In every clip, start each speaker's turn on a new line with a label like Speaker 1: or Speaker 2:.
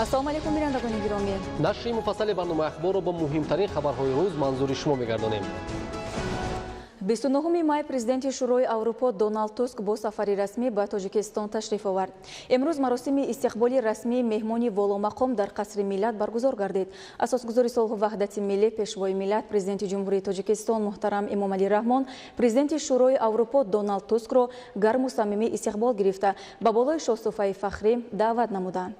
Speaker 1: Ассалому алайкум, бинандагони гиромӣ.
Speaker 2: Нашри муфассали барномаи ахборро бо муҳимтарин хабарҳои рӯз манзури шумо мегардонем.
Speaker 1: 29 май президенти Шӯрои Аврупо Доналд Туск бо сафари расмӣ ба Тоҷикистон ташриф овард. Имрӯз маросими истиқболи расмии меҳмони воломақом дар Қасри Миллат баргузор гардид. Асосгузори сулҳу ваҳдати миллӣ, пешвои миллат, президенти Ҷумҳурии Тоҷикистон муҳтарам Эмомалӣ Раҳмон президенти Шӯрои Аврупо Доналд Тускро гарму самимӣ истиқбол гирифта, ба болои шоҳсуфаи фахрӣ даъват намуданд.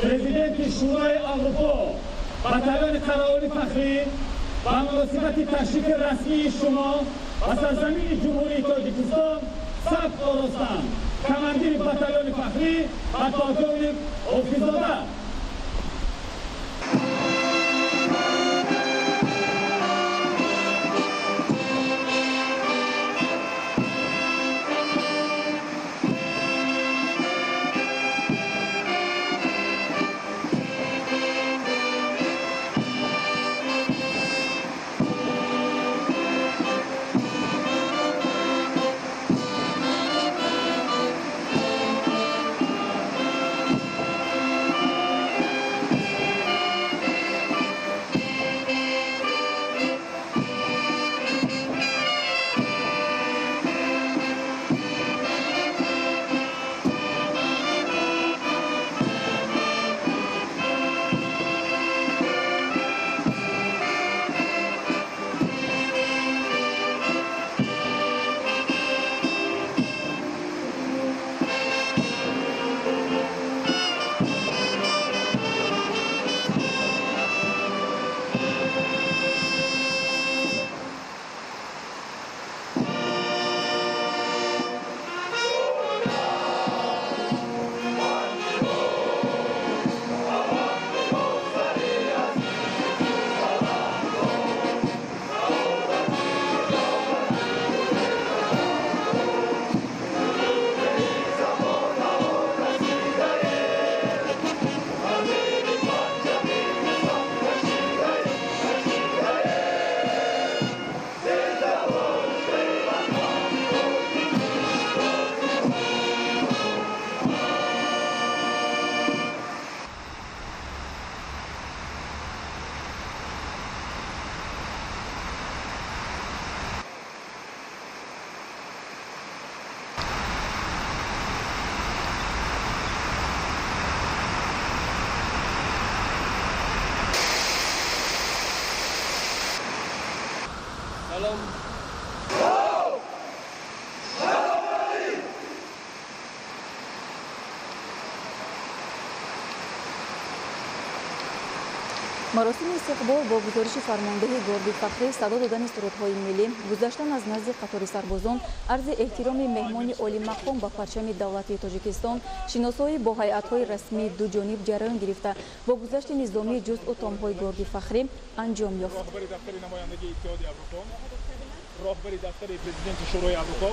Speaker 3: Президенти Шӯрои Аврупо батальони қараоли фахрӣ ба муносибати ташрифи расмии шумо ба сарзамини Ҷумҳурии Тоҷикистон саф оростанд. Командири батальони фахрӣ подполковник Ҳофиззода.
Speaker 1: Маросими истиқбол бо гузориши фармондеҳи горди фахрӣ, садо додани сурудҳои миллӣ, гузаштан аз назди қатори сарбозон, арзи эҳтироми меҳмони олимақом ба парчами давлатии Тоҷикистон, шиносоӣ бо ҳайатҳои расмии дуҷониб ҷараён гирифта, бо гузашти низомии ҷузъу томҳои горди фахрӣ анҷом ёфт.
Speaker 3: Роҳбари дафтари президенти Шӯрои Аврупо.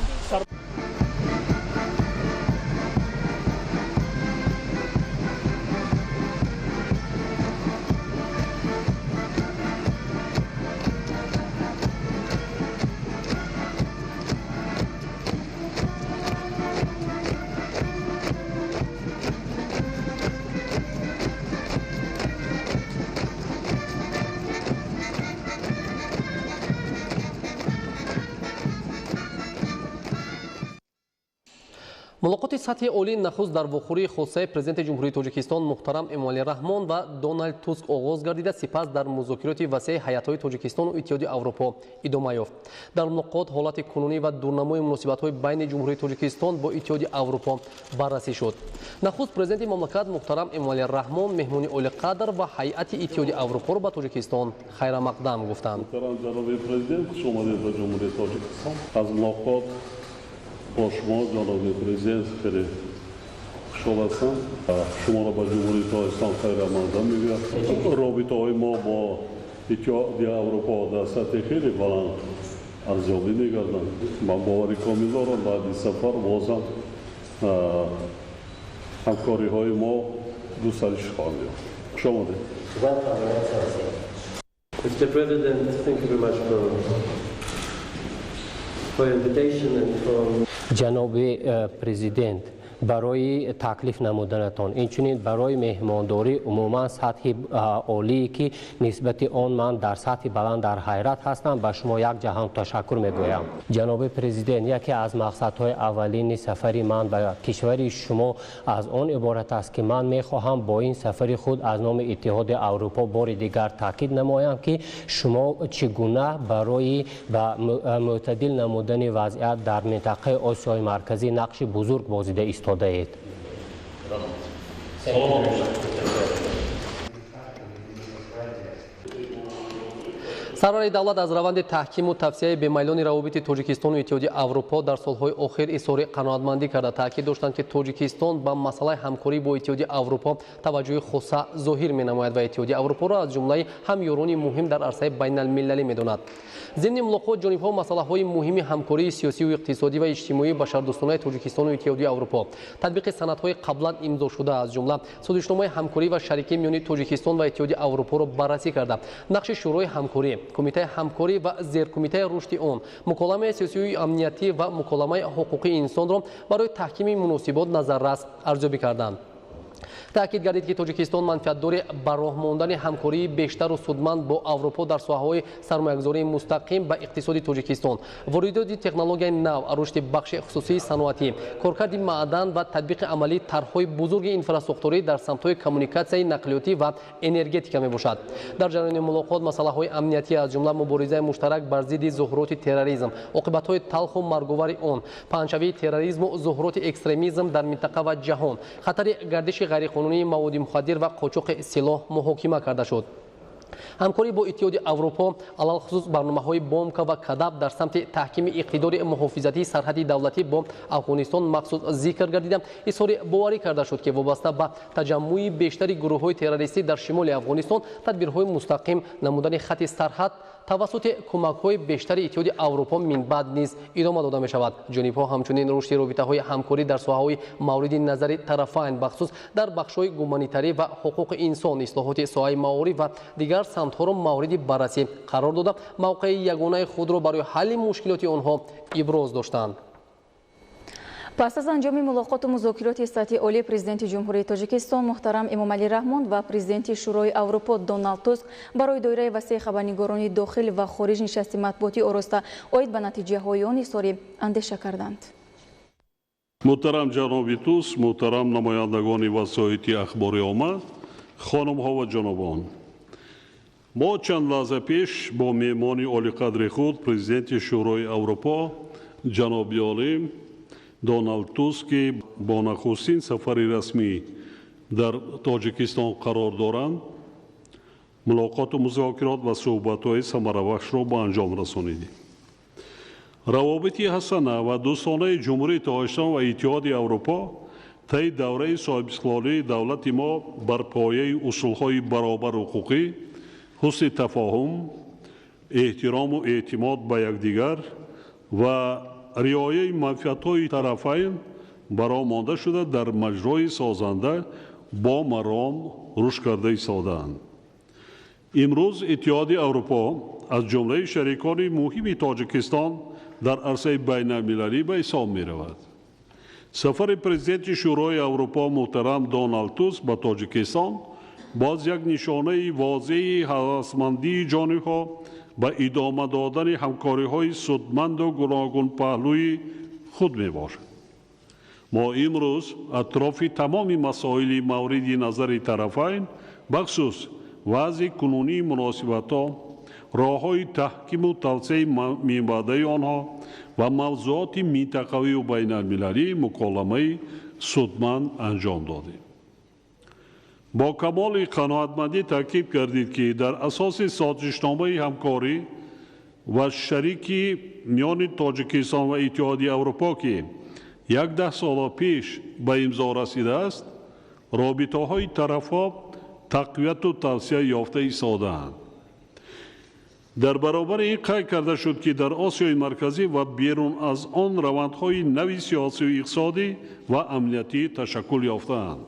Speaker 2: Мулоқоти сатҳи олии нахуст дар вохӯрии хосаи президенти Ҷумҳурии Тоҷикистон муҳтарам Эмомалӣ Раҳмон ва Доналд Туск оғоз гардида, сипас дар музокироти васеи ҳайатҳои Тоҷикистону Иттиҳоди Аврупо идома ёфт. Дар мулоқот ҳолати кунунӣ ва дурнамои муносибатҳои байни Ҷумҳурии Тоҷикистон бо Иттиҳоди Аврупо баррасӣ шуд. Нахуст президенти мамлакат муҳтарам Эмомалӣ Раҳмон меҳмони олиқадр ва ҳайати Иттиҳоди Аврупоро ба Тоҷикистон хайрамақдам гуфтанд.
Speaker 4: Муҳтарам ҷаноби президент, хуш омадед ба Ҷумҳурии Тоҷикистон. Аз мулоқот бо шумо, ҷаноби президент, хеле хушҳол ҳастам. Шуморо ба Ҷумҳурии Тоҷикистон хайрамақдам мегӯям. Робитаҳои мо бо Иттиҳоди Аврупо дар сатҳи хеле баланд арзёбӣ мегарданд. Ман бовари комил дорам, баъди сафар бозам ҳамкориҳои мо густариш хоҳанд ёфт. Хуш омадед.
Speaker 5: Mr. President, thank you very much for your invitation and for
Speaker 6: Ҷаноби президент, барои таклиф намуданатон, инчунин барои меҳмондорӣ умуман сатҳи олие, ки нисбати он ман дар сатҳи баланд дар ҳайрат ҳастам, ба шумо як ҷаҳон ташаккур мегӯям. Ҷаноби президент, яке аз мақсадҳои аввалини сафари ман ба кишвари шумо аз он иборат аст, ки ман мехоҳам бо ин сафари худ аз номи Иттиҳоди Аврупо бори дигар таъкид намоям, ки шумо чӣ гуна барои ба мӯътадил намудани вазъият дар минтақаи Осиёи Марказӣ нақши бузург бозида истодаед.
Speaker 2: Сарвари давлат аз раванди таҳкиму тавсияи бемайлони равобити Тоҷикистону Иттиҳоди Аврупо дар солҳои охир изҳори қаноатмандӣ карда, таъкид доштанд, ки Тоҷикистон ба масъалаи ҳамкорӣ бо Иттиҳоди Аврупо таваҷҷӯҳи хоса зоҳир менамояд ва Иттиҳоди Аврупоро аз ҷумлаи ҳамёрони муҳим дар арсаи байналмилалӣ медонад. Зимни мулоқот ҷонибҳо масъалаҳои муҳими ҳамкории сиёсию иқтисодӣ ва иҷтимоии башардӯстонаи Тоҷикистону Иттиҳоди Аврупо, татбиқи санадҳои қаблан имзошуда, аз ҷумла созишномаи ҳамкорӣ ва шарикӣ миёни Тоҷикистон ва Иттиҳоди Аврупоро баррасӣ карда, нақши Шӯрои ҳамкорӣ, Кумитаи ҳамкорӣ ва зеркумитаи рушди он, муколамаи сиёсию амниятӣ ва муколамаи ҳуқуқии инсонро барои таҳкими муносибот назаррас арзёбӣ карданд. Таъкид гардид, ки Тоҷикистон манфиатдори ба роҳ мондани ҳамкории бештару судманд бо Аврупо дар соҳаҳои сармоягузории мустақим ба иқтисоди Тоҷикистон, воридоти технологияи нав, рушди бахши хусусии саноатӣ, коркарди маъдан ва татбиқи амалии тарҳҳои бузурги инфрасохторӣ дар самтҳои коммуникатсияи нақлиётӣ ва энергетика мебошад. Дар ҷараёни мулоқот масъалаҳои амниятӣ, аз ҷумла муборизаи муштарак бар зидди зуҳуроти терроризм, оқибатҳои талху марговари он, паҳншавии терроризму зуҳуроти экстремизм дар минтақа ва ҷаҳон, хатари гардиши ғайриқонунии маводи мухаддир ва қочоқи силоҳ муҳокима карда шуд. Ҳамкорӣ бо Иттиҳоди Аврупо, алалхусус барномаҳои Бомка ва Кадаб дар самти таҳкими иқтидори муҳофизатии сарҳади давлатӣ бо Афғонистон махсус зикр гардида, изҳори боварӣ карда шуд, ки вобаста ба таҷаммӯи бештари гурӯҳҳои террористӣ дар шимоли Афғонистон тадбирҳои мустақим намудани хати сарҳад тавассути кӯмакҳои бештари Иттиҳоди Аврупо минбаъд низ идома дода мешавад. Ҷонибҳо ҳамчунин рушди робитаҳои ҳамкорӣ дар соҳаҳои мавриди назари тарафайн, бахусус дар бахшҳои гуманитарӣ ва ҳуқуқи инсон, ислоҳоти соҳаи маориф ва дигар самтҳоро мавриди баррасӣ қарор дода, мавқеи ягонаи худро барои ҳалли мушкилоти онҳо иброз доштанд.
Speaker 1: Пас аз анҷоми мулоқоту музокироти сатҳи олии президенти Ҷумҳурии Тоҷикистон муҳтарам Эмомалӣ Раҳмон ва президенти Шӯрои Аврупо Доналд Туск барои доираи васеи хабарнигорони дохил ва хориҷ нишасти матбуотӣ ороста, оид ба натиҷаҳои он изҳори андеша карданд.
Speaker 4: Муҳтарам ҷаноби Туск, муҳтарам намояндагони васоити ахбори омма, хонумҳо ва ҷанобон, мо чанд лаҳза пеш бо меҳмони олиқадри худ, президенти Шӯрои Аврупо ҷаноби олӣ Доналд Туск, ки бо нахустин сафари расмӣ дар Тоҷикистон қарор доранд, мулоқоту музокирот ва суҳбатҳои самарабахшро ба анҷом расонидем. Равобити ҳасана ва дӯстонаи Ҷумҳурии Тоҷикистон ва Иттиҳоди Аврупо таи давраи соҳибистиқлолии давлати мо бар пояи усулҳои баробарҳуқуқӣ, ҳусни тафоҳум, эҳтирому эътимод ба якдигар ва риояи манфиатҳои тарафайн бароҳ монда шуда, дар маҷрои созанда бо маром рушд карда истодаанд. Имрӯз Иттиҳоди Аврупо аз ҷумлаи шарикони муҳими Тоҷикистон дар арсаи байналмилалӣ ба ҳисоб меравад. Сафари президенти Шӯрои Аврупо муҳтарам Доналд Туск ба Тоҷикистон боз як нишонаи возеҳи ҳавасмандии ҷонибҳо ба идома додани ҳамкориҳои судманду гуногунпаҳлӯи худ мебошад. Мо имрӯз атрофи тамоми масоили мавриди назари тарафайн, бахусус вазъи кунунии муносибатҳо, роҳҳои таҳкиму тавсеаи минбаъдаи онҳо ва мавзӯоти минтақавию байналмилалӣ муколамаи судманд анҷом додем. Бо камоли қаноатмандӣ таъкид гардид, ки дар асоси созишномаи ҳамкорӣ ва шарики миёни Тоҷикистон ва Иттиҳоди Аврупо, ки як даҳсола пеш ба имзо расидааст, робитаҳои тарафҳо тақвияту тавсеа ёфта истодаанд. Дар баробари ин қайд карда шуд, ки дар Осиёи Марказӣ ва берун аз он равандҳои нави сиёсию иқтисодӣ ва амниятӣ ташаккул ёфтаанд.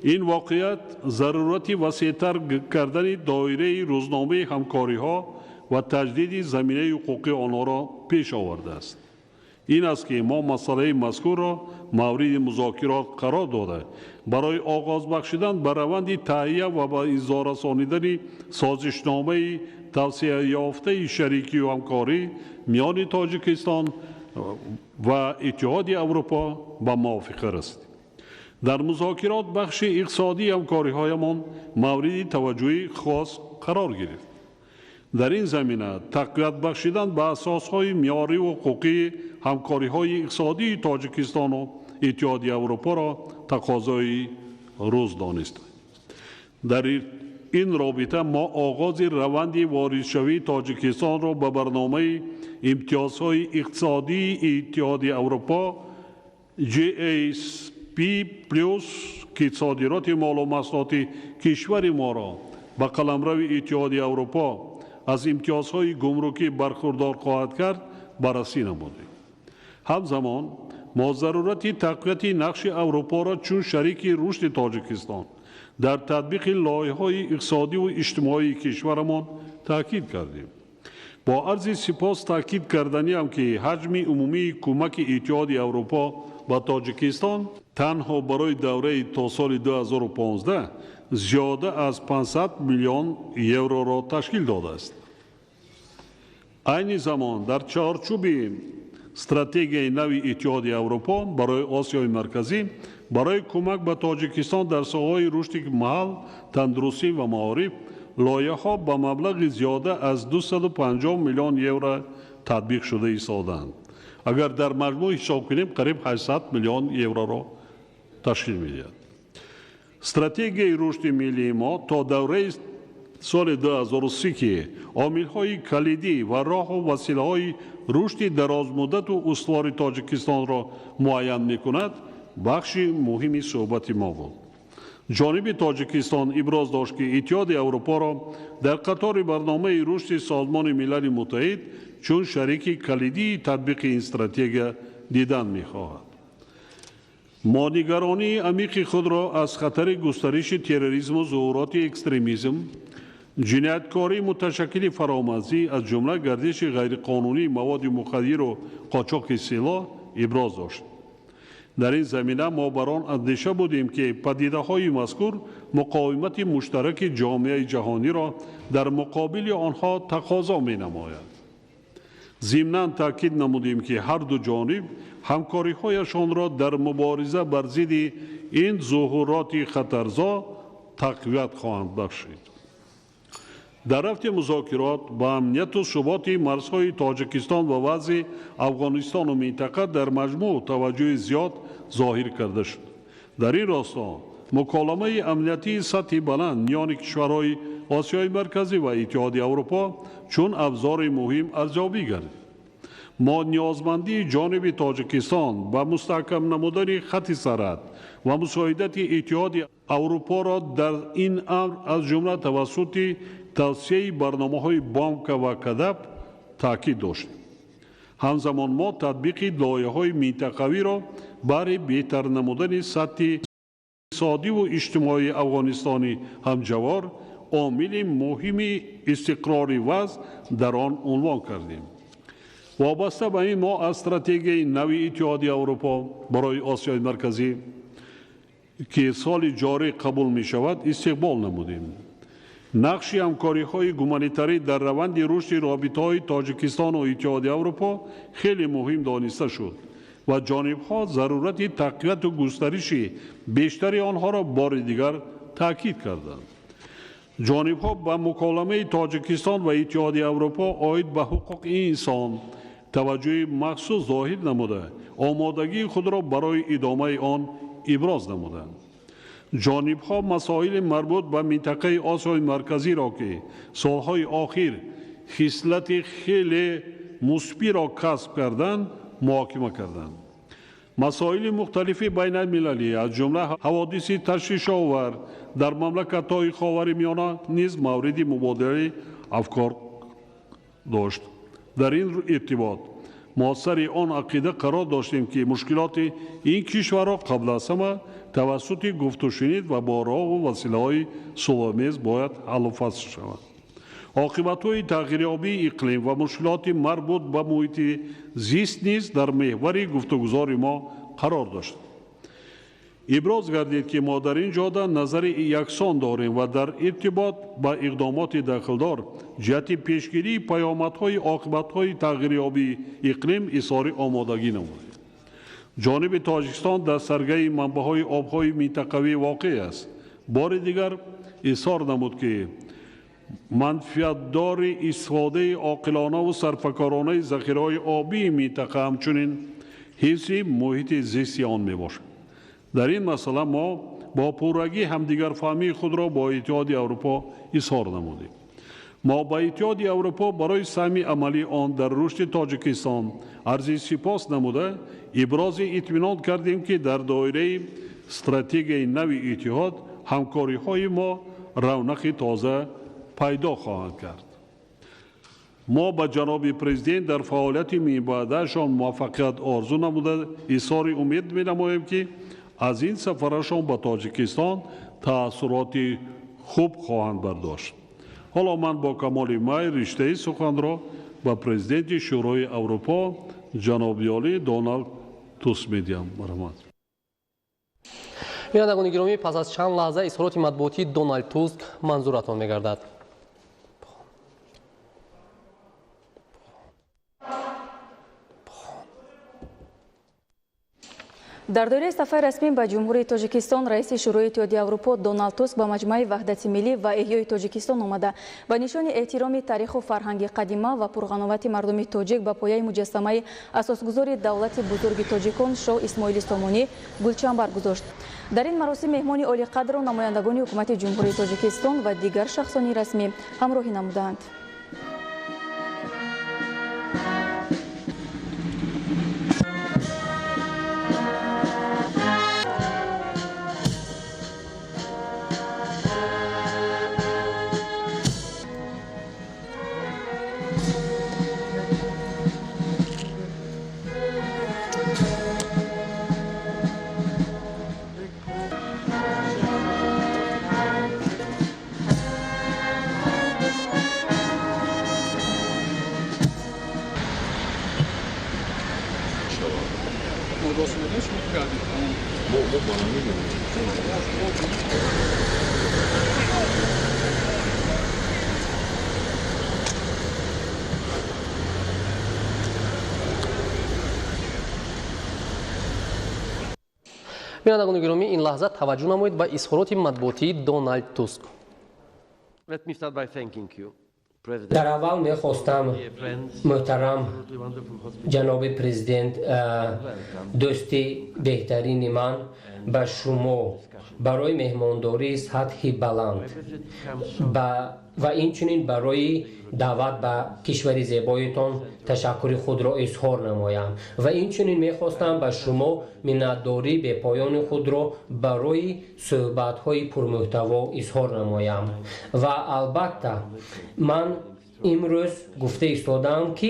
Speaker 4: Ин воқеият зарурати васеътар кардани доираи рӯзномаи ҳамкориҳо ва таҷдиди заминаи ҳуқуқии онҳоро пеш овардааст. Ин аст, ки мо масъалаи мазкурро мавриди музокирот қарор дода, барои оғоз бахшидан ба раванди таҳия ва ба имзо расонидани созишномаи тавсеаёфтаи шарикию ҳамкорӣ миёни Тоҷикистон ва Иттиҳоди Аврупо ба мувофиқа расидем. Дар музокирот бахши иқтисодии ҳамкориҳоямон мавриди таваҷҷӯҳи хос қарор гирифт. Дар ин замина тақвият бахшидан ба асосҳои меъёриву ҳуқуқии ҳамкориҳои иқтисодии Тоҷикистону Иттиҳоди Аврупоро тақозои рӯз донист. Дар ин робита мо оғози раванди воридшавии Тоҷикистонро ба барномаи имтиёзҳои иқтисодии Иттиҳоди Аврупо GSP плюс, ки содироти молу маҳсулоти кишвари моро ба қаламрави Иттиҳоди Аврупо аз имтиёзҳои гумрукӣ бархурдор хоҳад кард, баррасӣ намудем. Ҳамзамон мо зарурати тақвияти нақши Аврупоро чун шарики рушди Тоҷикистон дар татбиқи лоиҳаҳои иқтисодиву иҷтимоии кишварамон таъкид кардем. Бо арзи сипос таъкид карданиам, ки ҳаҷми умумии кӯмаки Иттиҳоди Аврупо ба Тоҷикистон танҳо барои давраи то соли 2015 зиёда аз 500 миллион евроро ташкил додааст. Айни замон дар чорчӯби стратегияи нави Иттиҳоди Аврупо барои Осиёи Марказӣ барои кӯмак ба Тоҷикистон дар соҳаҳои рушди маҳал, тандурустӣ ва маориф лоиҳаҳо ба маблағи зиёда аз 250 миллион евро татбиқ шуда истодаанд. Агар дар маҷмӯъ ҳисоб кунем, қариб 800 миллион евроро ташкил медиҳад. Стратегияи рушди миллии мо то давраи соли 2030, ки омилҳои калидӣ ва роҳу василаҳои рушди дарозмуддату устувори Тоҷикистонро муайян мекунад, бахши муҳими суҳбати мо буд. Ҷониби Тоҷикистон иброз дошт, ки Иттиҳоди Аврупоро дар қатори барномаи рушди Созмони Милали Муттаҳид чун шарики калидии татбиқи ин стратегия дидан мехоҳад. Мо нигаронии амиқи худро аз хатари густариши терроризму зуҳуроти экстремизм, ҷинояткории муташаккили фаромарзӣ, аз ҷумла гардиши ғайриқонунии маводи мухаддиру қочоқи силоҳ иброз дошт. Дар ин замина мо бар он андеша будем, ки падидаҳои мазкур муқовимати муштараки ҷомеаи ҷаҳониро дар муқобили онҳо тақозо менамояд. Зимнан таъкид намудем, ки ҳар ду ҷониб ҳамкориҳояшонро дар мубориза бар зидди ин зуҳуроти хатарзо тақвият хоҳанд бахшид. Дар рафти музокирот ба амнияту суботи марзҳои Тоҷикистон ва вазъи Афғонистону минтақа дар маҷмӯъ таваҷҷӯҳи зиёд зоҳир карда шуд. Дар ин росто муколамаи амниятии сатҳи баланд миёни кишварҳои Осиёи Марказӣ ва Иттиҳоди Аврупо чун абзори муҳим арзёбӣ гардид. Мо ниёзмандии ҷониби Тоҷикистон ба мустаҳкам намудани хатти сарҳад ва мусоидати Иттиҳоди Аврупоро дар ин амр, аз ҷумла тавассути тавсияи барномаҳои Бомка ва Кадаб, таъкид доштем. Ҳамзамон мо татбиқи лоиҳаҳои минтақавиро баҳри беҳтар намудани сатҳи иқтисодиву иҷтимоии Афғонистони ҳамҷавор омили муҳими истиқрори вазъ дар он унвон кардем. Вобаста ба ин мо аз стратегияи нави Иттиҳоди Аврупо барои Осиёи Марказӣ, ки соли ҷорӣ қабул мешавад, истиқбол намудем. Нақши ҳамкориҳои гуманитарӣ дар раванди рушди робитаҳои Тоҷикистону Иттиҳоди Аврупо хеле муҳим дониста шуд. Ва ҷонибҳо зарурати тақвияту густариши бештари онҳоро бори дигар таъкид карданд. Ҷонибҳо ба муколамаи Тоҷикистон ва Иттиҳоди Аврупо оид ба ҳуқуқи инсон таваҷҷӯҳи махсус зоҳир намуда, омодагии худро барои идомаи он иброз намуданд. Ҷонибҳо масоили марбут ба минтақаи Осиёи Марказиро, ки солҳои охир хислати хеле мусбиро касб карданд, муҳокима карданд. Масоили мухталифи байналмилалӣ, аз ҷумла ҳаводиси ташвишовар дар мамлакатҳои Ховари Миёна низ мавриди мубодилаи афкор дошт. Дар ин иртибот мо сари он ақида қарор доштем, ки мушкилоти ин кишварро қабл аз ҳама тавассути гуфтушунид ва бо роҳу василаҳои сулҳомез бояд ҳаллу фасл шавад. Оқибатҳои тағйирёбии иқлим ва мушкилоти марбут ба муҳити зист низ дар меҳвари гуфтугузори мо қарор дошт. Иброз гардид, ки мо дар ин ҷода назари яксон дорем ва дар иртибот ба иқдомоти дахлдор ҷиҳати пешгирии паёмадҳои оқибатҳои тағйирёбии иқлим изҳори омодагӣ намудем. Ҷониби Тоҷикистон дар саргаи манбаъҳои обҳои минтақавӣ воқеъ аст. Бори дигар изҳор намуд, ки манфиатдори истифодаи оқилонаву сарфакоронаи захираҳои обии минтақа, ҳамчунин ҳифзи муҳити зисти он мебошад. Дар ин масъала мо бо пуррагӣ ҳамдигарфаҳмии худро бо Иттиҳоди Аврупо изҳор намудем. Мо ба Иттиҳоди Аврупо барои саҳми амалии он дар рушди Тоҷикистон арзи сипос намуда, ибрози итминон кардем, ки дар доираи стратегияи нави иттиҳод ҳамкориҳои мо равнақи тоза пайдо хоҳанд кард. Мо ба ҷаноби президент дар фаъолияти минбаъдаашон муваффақият орзу намуда, изҳори умед менамоем, ки аз ин сафарашон ба Тоҷикистон таассуроти хуб хоҳанд бардошт. Ҳоло ман бо камоли майл риштаи суханро ба президенти Шӯрои Аврупо ҷаноби олӣ Доналд Туск медиҳам. Марҳамат.
Speaker 2: Бинандагони гиромӣ, пас аз чанд лаҳза изҳороти матбуотии Доналд Туск манзуратон мегардад.
Speaker 1: Дар доираи сафари расмӣ ба Ҷумҳурии Тоҷикистон раиси Шӯрои Иттиҳоди Аврупо Доналд Туск ба Маҷмааи Ваҳдати Миллӣ ва Эҳёи Тоҷикистон омада, ба нишони эҳтироми таъриху фарҳанги қадима ва пурғановати мардуми тоҷик ба пояи муҷассамаи асосгузори давлати бузурги тоҷикон Шоҳ Исмоили Сомонӣ гулчанбар гузошт. Дар ин маросим меҳмони олиқадру намояндагони ҳукумати Ҷумҳурии Тоҷикистон ва дигар шахсони расмӣ ҳамроҳӣ намуданд.
Speaker 2: Бинандагони гиромӣ, ин лаҳза таваҷҷӯҳ намоед ба изҳороти матбуотии Доналд Туск.
Speaker 6: Дар аввал мехостам, муҳтарам ҷаноби президент, дӯсти беҳтарини ман, ба шумо барои меҳмондории сатҳи баланд ва инчунин барои даъват ба кишвари зебоятон ташаккури худро изҳор намоям ва инчунин мехостам ба шумо миннатдории бепоёни худро барои суҳбатҳои пурмуҳтаво изҳор намоям. Ва албатта ман имрӯз гуфта истодаам, ки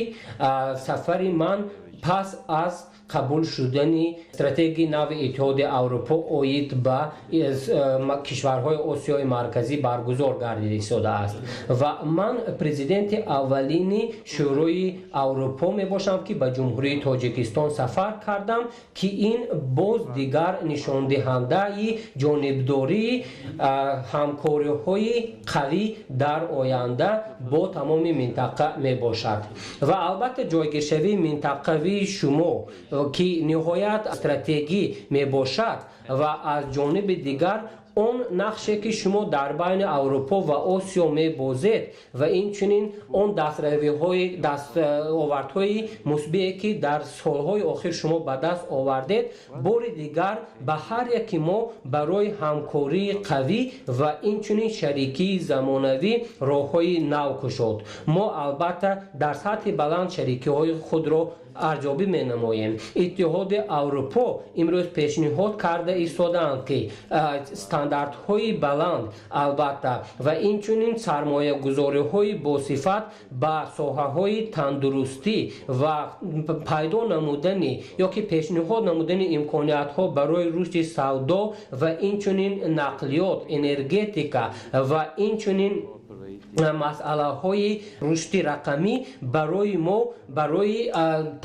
Speaker 6: сафари ман пас аз қабул шудани стратегияи нави Иттиҳоди Аврупо оид ба кишварҳои Осиёи Марказӣ баргузор гардида истодааст ва ман президенти аввалини Шӯрои Аврупо мебошам, ки ба Ҷумҳурии Тоҷикистон сафар кардам, ки ин боз дигар нишондиҳандаи ҷонибдории ҳамкориҳои қавӣ дар оянда бо тамоми минтақа мебошад. Ва албатта ҷойгиршавии минтақавии шумо ки ниҳоят стратегӣ мебошад ва аз ҷониби дигар он нақше ки шумо дар байни Аврупо ва Осиё мебозед ва инчунин он дастовардҳои мусбие ки дар солҳои охир шумо ба даст овардед, бори дигар ба ҳар яки мо барои ҳамкории қавӣ ва инчунин шарикии замонавӣ роҳҳои нав кушод. Мо албатта дар сатҳи баланд шарикиҳои худро арзёбӣ менамоем. Иттиҳоди Аврупо имрӯз пешниҳод карда истодаанд, ки стандартҳои баланд албатта ва инчунин сармоягузориҳои босифат ба соҳаҳои тандурустӣ ва пайдо намудани ё ки пешниҳод намудани имкониятҳо барои рушди савдо ва инчунин нақлиёт, энергетика ва инчунин масъалаҳои рушди рақамӣ барои мо барои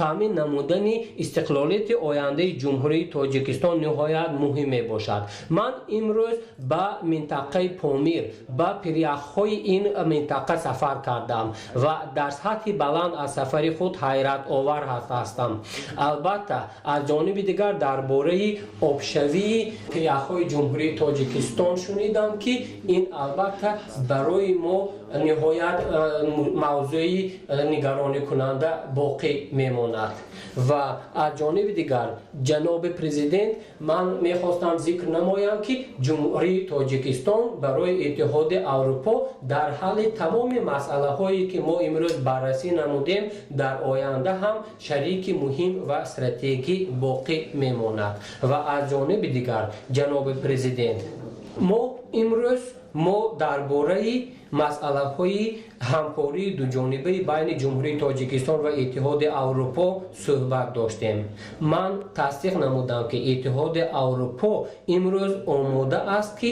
Speaker 6: таъмин намудани истиқлолияти ояндаи Ҷумҳурии Тоҷикистон ниҳоят муҳим мебошад. Ман имрӯз ба минтақаи Помир, ба пиряхҳои ин минтақа сафар кардам ва дар сатҳи баланд аз сафари худ ҳайратовар ҳастам. Албатта, аз ҷониби дигар дар бораи обшавии пиряхҳои Ҷумҳурии Тоҷикистон шунидам, ки ин албатта барои мо ниҳоят мавзӯи нигаронӣкунанда боқӣ мемонад. Ва аз ҷониби дигар, ҷаноби президент, ман мехостам зикр намоям, ки Ҷумҳурии Тоҷикистон барои Иттиҳоди Аврупо дар ҳалли тамоми масъалаҳое ки мо имрӯз баррасӣ намудем, дар оянда ҳам шарики муҳим ва стратегӣ боқӣ мемонад. Ва аз ҷониби дигар, ҷаноби президент, мо имрӯз дар бораи масъалаҳои ҳамкории дуҷонибаи байни Ҷумҳурии Тоҷикистон ва Иттиҳоди Аврупо суҳбат доштем. Ман тасдиқ намудам, ки Иттиҳоди Аврупо имрӯз омода аст, ки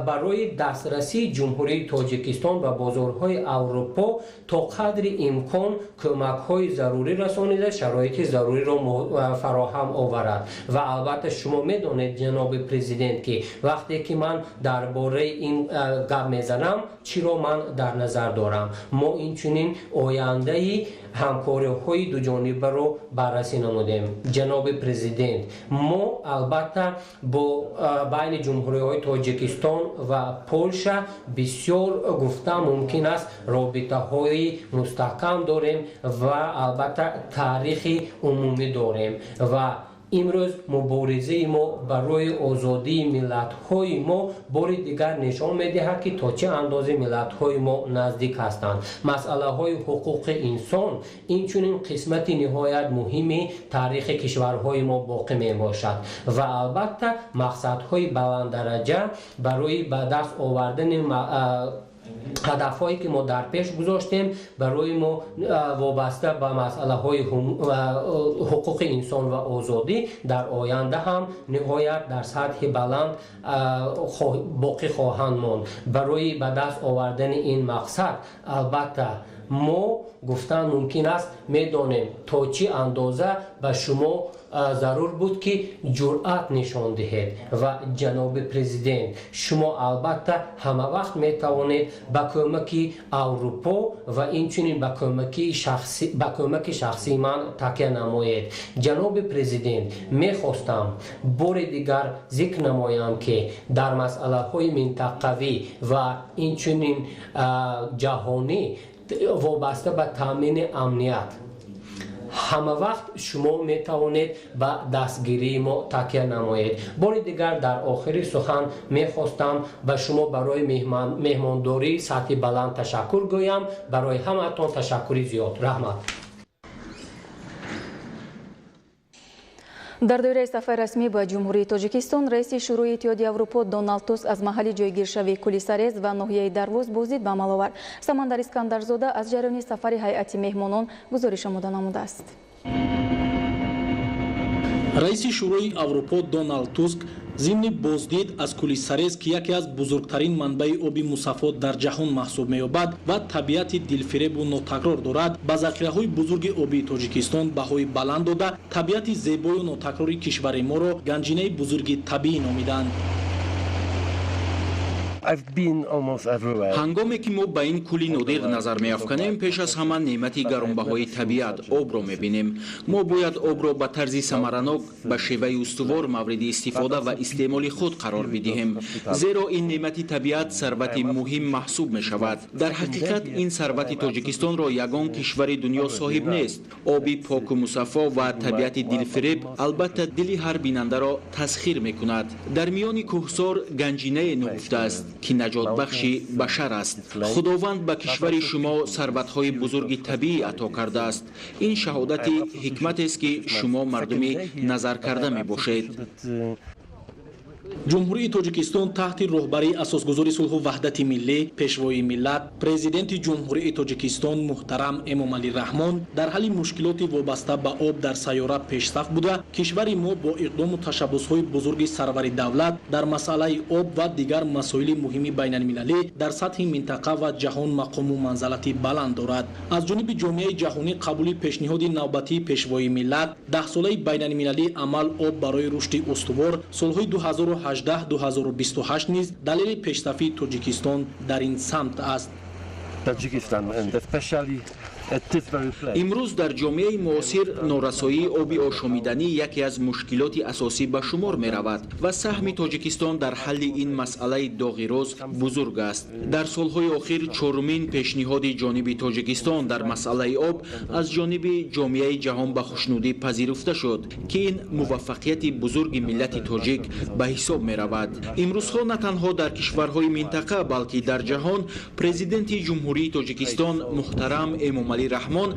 Speaker 6: барои дастрасии Ҷумҳурии Тоҷикистон ба бозорҳои Аврупо то қадри имкон кӯмакҳои зарурӣ расонида, шароити заруриро фароҳам оварад. Ва албатта шумо медонед, ҷаноби президент, ки вақте ки ман дар бораи ин гап мезанам, чиро ман дар назар дорам. Мо инчунин ояндаи ҳамкориҳои дуҷонибаро баррасӣ намудем. Ҷаноби президент, мо албатта бо байни ҷумҳуриҳои Тоҷикистон ва Полша бисёр гуфта мумкин аст робитаҳои мустаҳкам дорем ва албатта таърихи умумӣ дорем ва имрӯз муборизаи мо барои озодии миллатҳои мо бори дигар нишон медиҳад, ки то чӣ андозе миллатҳои мо наздик ҳастанд. Масъалаҳои ҳуқуқи инсон инчунин қисмати ниҳоят муҳими таърихи кишварҳои мо боқӣ мебошад ва албатта мақсадҳои баланддараҷа барои ба даст овардани ҳадафҳое ки мо дар пеш гузоштем барои мо вобаста ба масъалаҳои ҳуқуқи инсон ва озодӣ дар оянда ҳам ниҳоят дар сатҳи баланд боқӣ хоҳанд монд. Барои ба даст овардани ин мақсад албатта мо гуфтан мумкин аст медонем то чӣ андоза ба шумо зарур буд, ки ҷуръат нишон диҳед. Ва ҷаноби президент, шумо албатта ҳама вақт метавонед ба кӯмаки Аврупо ва инчунин ба кӯмаки шахсии ман такя намоед. Ҷаноби президент, мехостам бори дигар зикр намоям, ки дар масъалаҳои минтақавӣ ва инчунин ҷаҳонӣ вобаста ба таъмини амният ҳама вақт шумо метавонед ба дастгирии мо такя намоед. Бори дигар дар охири сухан мехостам ба шумо барои меҳмондории сатҳи баланд ташаккур гӯям. Барои ҳамаатон ташаккури зиёд. Раҳмат.
Speaker 1: Дар доираи сафари расмӣ ба Ҷумҳурии Тоҷикистон раиси Шӯрои Иттиҳоди Аврупо Доналд Туск аз маҳалли ҷойгиршавии кӯли Сарез ва ноҳияи Дарвоз боздид ба амал овард. Самандар Искандарзода аз ҷараёни сафари ҳайати меҳмонон гузориш омода намудааст.
Speaker 7: Раиси Шӯрои Аврупо Доналд Туск зимни боздид аз кӯли Сарез, ки яке аз бузургтарин манбаи оби мусаффо дар ҷаҳон маҳсуб меёбад ва табиати дилфиребу нотакрор дорад, ба захираҳои бузурги обии Тоҷикистон баҳои баланд дода, табиати зебою нотакрори кишвари моро ганҷинаи бузурги табиӣ номиданд.
Speaker 8: Ҳангоме ки мо ба ин кӯли нодир назар меафканем, пеш аз ҳама неъмати гаронбаҳои табиат обро мебинем. Мо бояд обро ба тарзи самаранок, ба шеваи устувор мавриди истифода ва истеъмоли худ қарор бидиҳем, зеро ин неъмати табиат сарвати муҳим маҳсуб мешавад. Дар ҳақиқат ин сарвати Тоҷикистонро ягон кишвари дунё соҳиб нест. Оби поку мусаффо ва табиати дилфиреб албатта дили ҳар бинандаро тасхир мекунад. Дар миёни кӯҳсор ганҷинае нуҳуфтааст, ки наҷотбахши башар аст. Худованд ба кишвари шумо сарватҳои бузурги табиӣ ато кардааст. Ин шаҳодати ҳикматест, ки шумо мардуми назаркарда мебошед.
Speaker 7: Ҷумҳурии Тоҷикистон таҳти роҳбарии асосгузори сулҳу ваҳдати миллӣ, пешвои миллат, президенти Ҷумҳурии Тоҷикистон муҳтарам Эмомалӣ Раҳмон дар ҳалли мушкилоти вобаста ба об дар сайёра пешсаф буда, кишвари мо бо иқдому ташаббусҳои бузурги сарвари давлат дар масъалаи об ва дигар масоили муҳими байналмилалӣ дар сатҳи минтақа ва ҷаҳон мақому манзалати баланд дорад. Аз ҷониби ҷомеаи ҷаҳонӣ қабули пешниҳоди навбатии пешвои миллат, даҳсолаи байналмилалии амал об барои рушди устувор солҳои 2018-2028 низ далели пешсафии Тоҷикистон дар ин самт аст.
Speaker 8: Имрӯз дар ҷомеаи муосир норасоии оби ошомиданӣ яке аз мушкилоти асосӣ ба шумор меравад ва саҳми Тоҷикистон дар ҳалли ин масъалаи доғи рӯз бузург аст. Дар солҳои охир чорумин пешниҳоди ҷониби Тоҷикистон дар масъалаи об аз ҷониби ҷомеаи ҷаҳон ба хушнудӣ пазируфта шуд, ки ин муваффақияти бузурги миллати тоҷик ба ҳисоб меравад. Имрӯзҳо на танҳо дар кишварҳои минтақа, балки дар ҷаҳон президенти Ҷумҳурии Тоҷикистон муҳтарам Эмомалӣ Раҳмон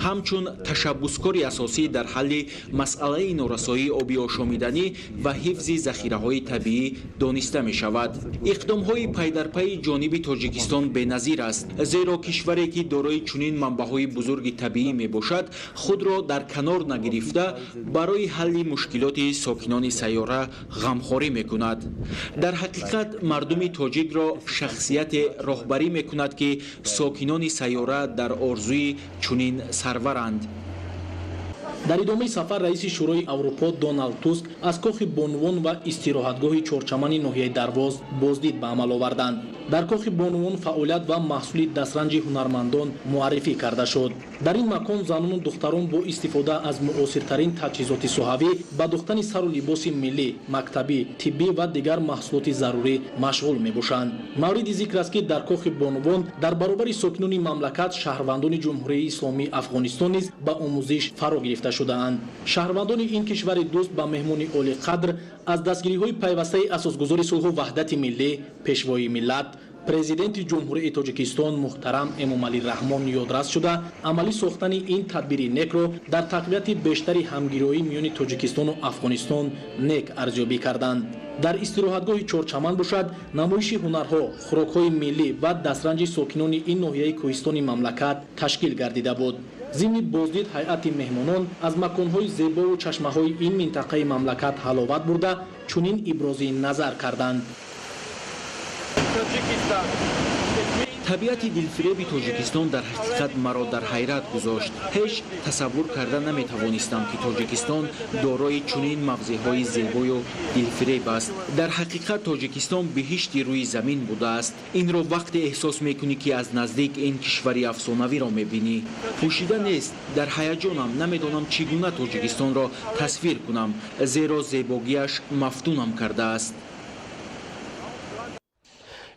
Speaker 8: ҳамчун ташаббускори асосӣ дар ҳалли масъалаи норасоии оби ошомиданӣ ва ҳифзи захираҳои табиӣ дониста мешавад. Иқдомҳои пайдарпайи ҷониби Тоҷикистон беназир аст, зеро кишваре ки дорои чунин манбаъҳои бузурги табиӣ мебошад, худро дар канор нагирифта барои ҳалли мушкилоти сокинони сайёра ғамхорӣ мекунад. Дар ҳақиқат мардуми тоҷикро шахсияте роҳбарӣ мекунад, ки сокинони сайёра дар орзуи чунин сарваранд.
Speaker 7: Дар идомаи сафар раиси Шӯрои Аврупо Доналд Туск аз кохи бонувон ва истироҳатгоҳи Чорчамани ноҳияи Дарвоз боздид ба амал оварданд. Дар кохи бонувон фаъолият ва маҳсули дастранҷи ҳунармандон муаррифӣ карда шуд. Дар ин макон занону духтарон бо истифода аз муосиртарин таҷҳизоти соҳавӣ ба духтани сару либоси миллӣ, мактабӣ, тиббӣ ва дигар маҳсулоти зарурӣ машғул мебошанд. Мавриди зикр аст, ки дар кохи бонувон дар баробари сокинони мамлакат шаҳрвандони Ҷумҳурии Исломии Афғонистон низ ба омӯзиш фаро гирифта шудаанд. Шаҳрвандони ин кишвари дӯст ба меҳмони олиқадр аз дастгириҳои пайвастаи асосгузори сулҳу ваҳдати миллӣ, пешвои миллат, президенти Ҷумҳурии Тоҷикистон муҳтарам Эмомалӣ Раҳмон ёдрас шуда, амалӣ сохтани ин тадбири некро дар тақвияти бештари ҳамгироӣ миёни Тоҷикистону Афғонистон нек арзёбӣ карданд. Дар истироҳатгоҳи Чорчаман бошад, намоиши ҳунарҳо, хӯрокҳои миллӣ ва дастранҷи сокинони ин ноҳияи кӯҳистони мамлакат ташкил гардида буд. Зимни боздид ҳайати меҳмонон аз маконҳои зебову чашмаҳои ин минтақаи мамлакат ҳаловат бурда, чунин ибрози назар карданд.
Speaker 8: Табиати дилфиреби Тоҷикистон дар ҳақиқат маро дар ҳайрат гузошт. Ҳеҷ тасаввур карда наметавонистам, ки Тоҷикистон дорои чунин мавзеъҳои зебою дилфиреб аст. Дар ҳақиқат Тоҷикистон биҳишти рӯи замин будааст. Инро вақте эҳсос мекунӣ, ки аз наздик ин кишвари афсонавиро мебинӣ. Пӯшида нест, дар ҳаяҷонам, намедонам чӣ гуна Тоҷикистонро тасвир кунам, зеро зебогиаш мафтунам кардааст.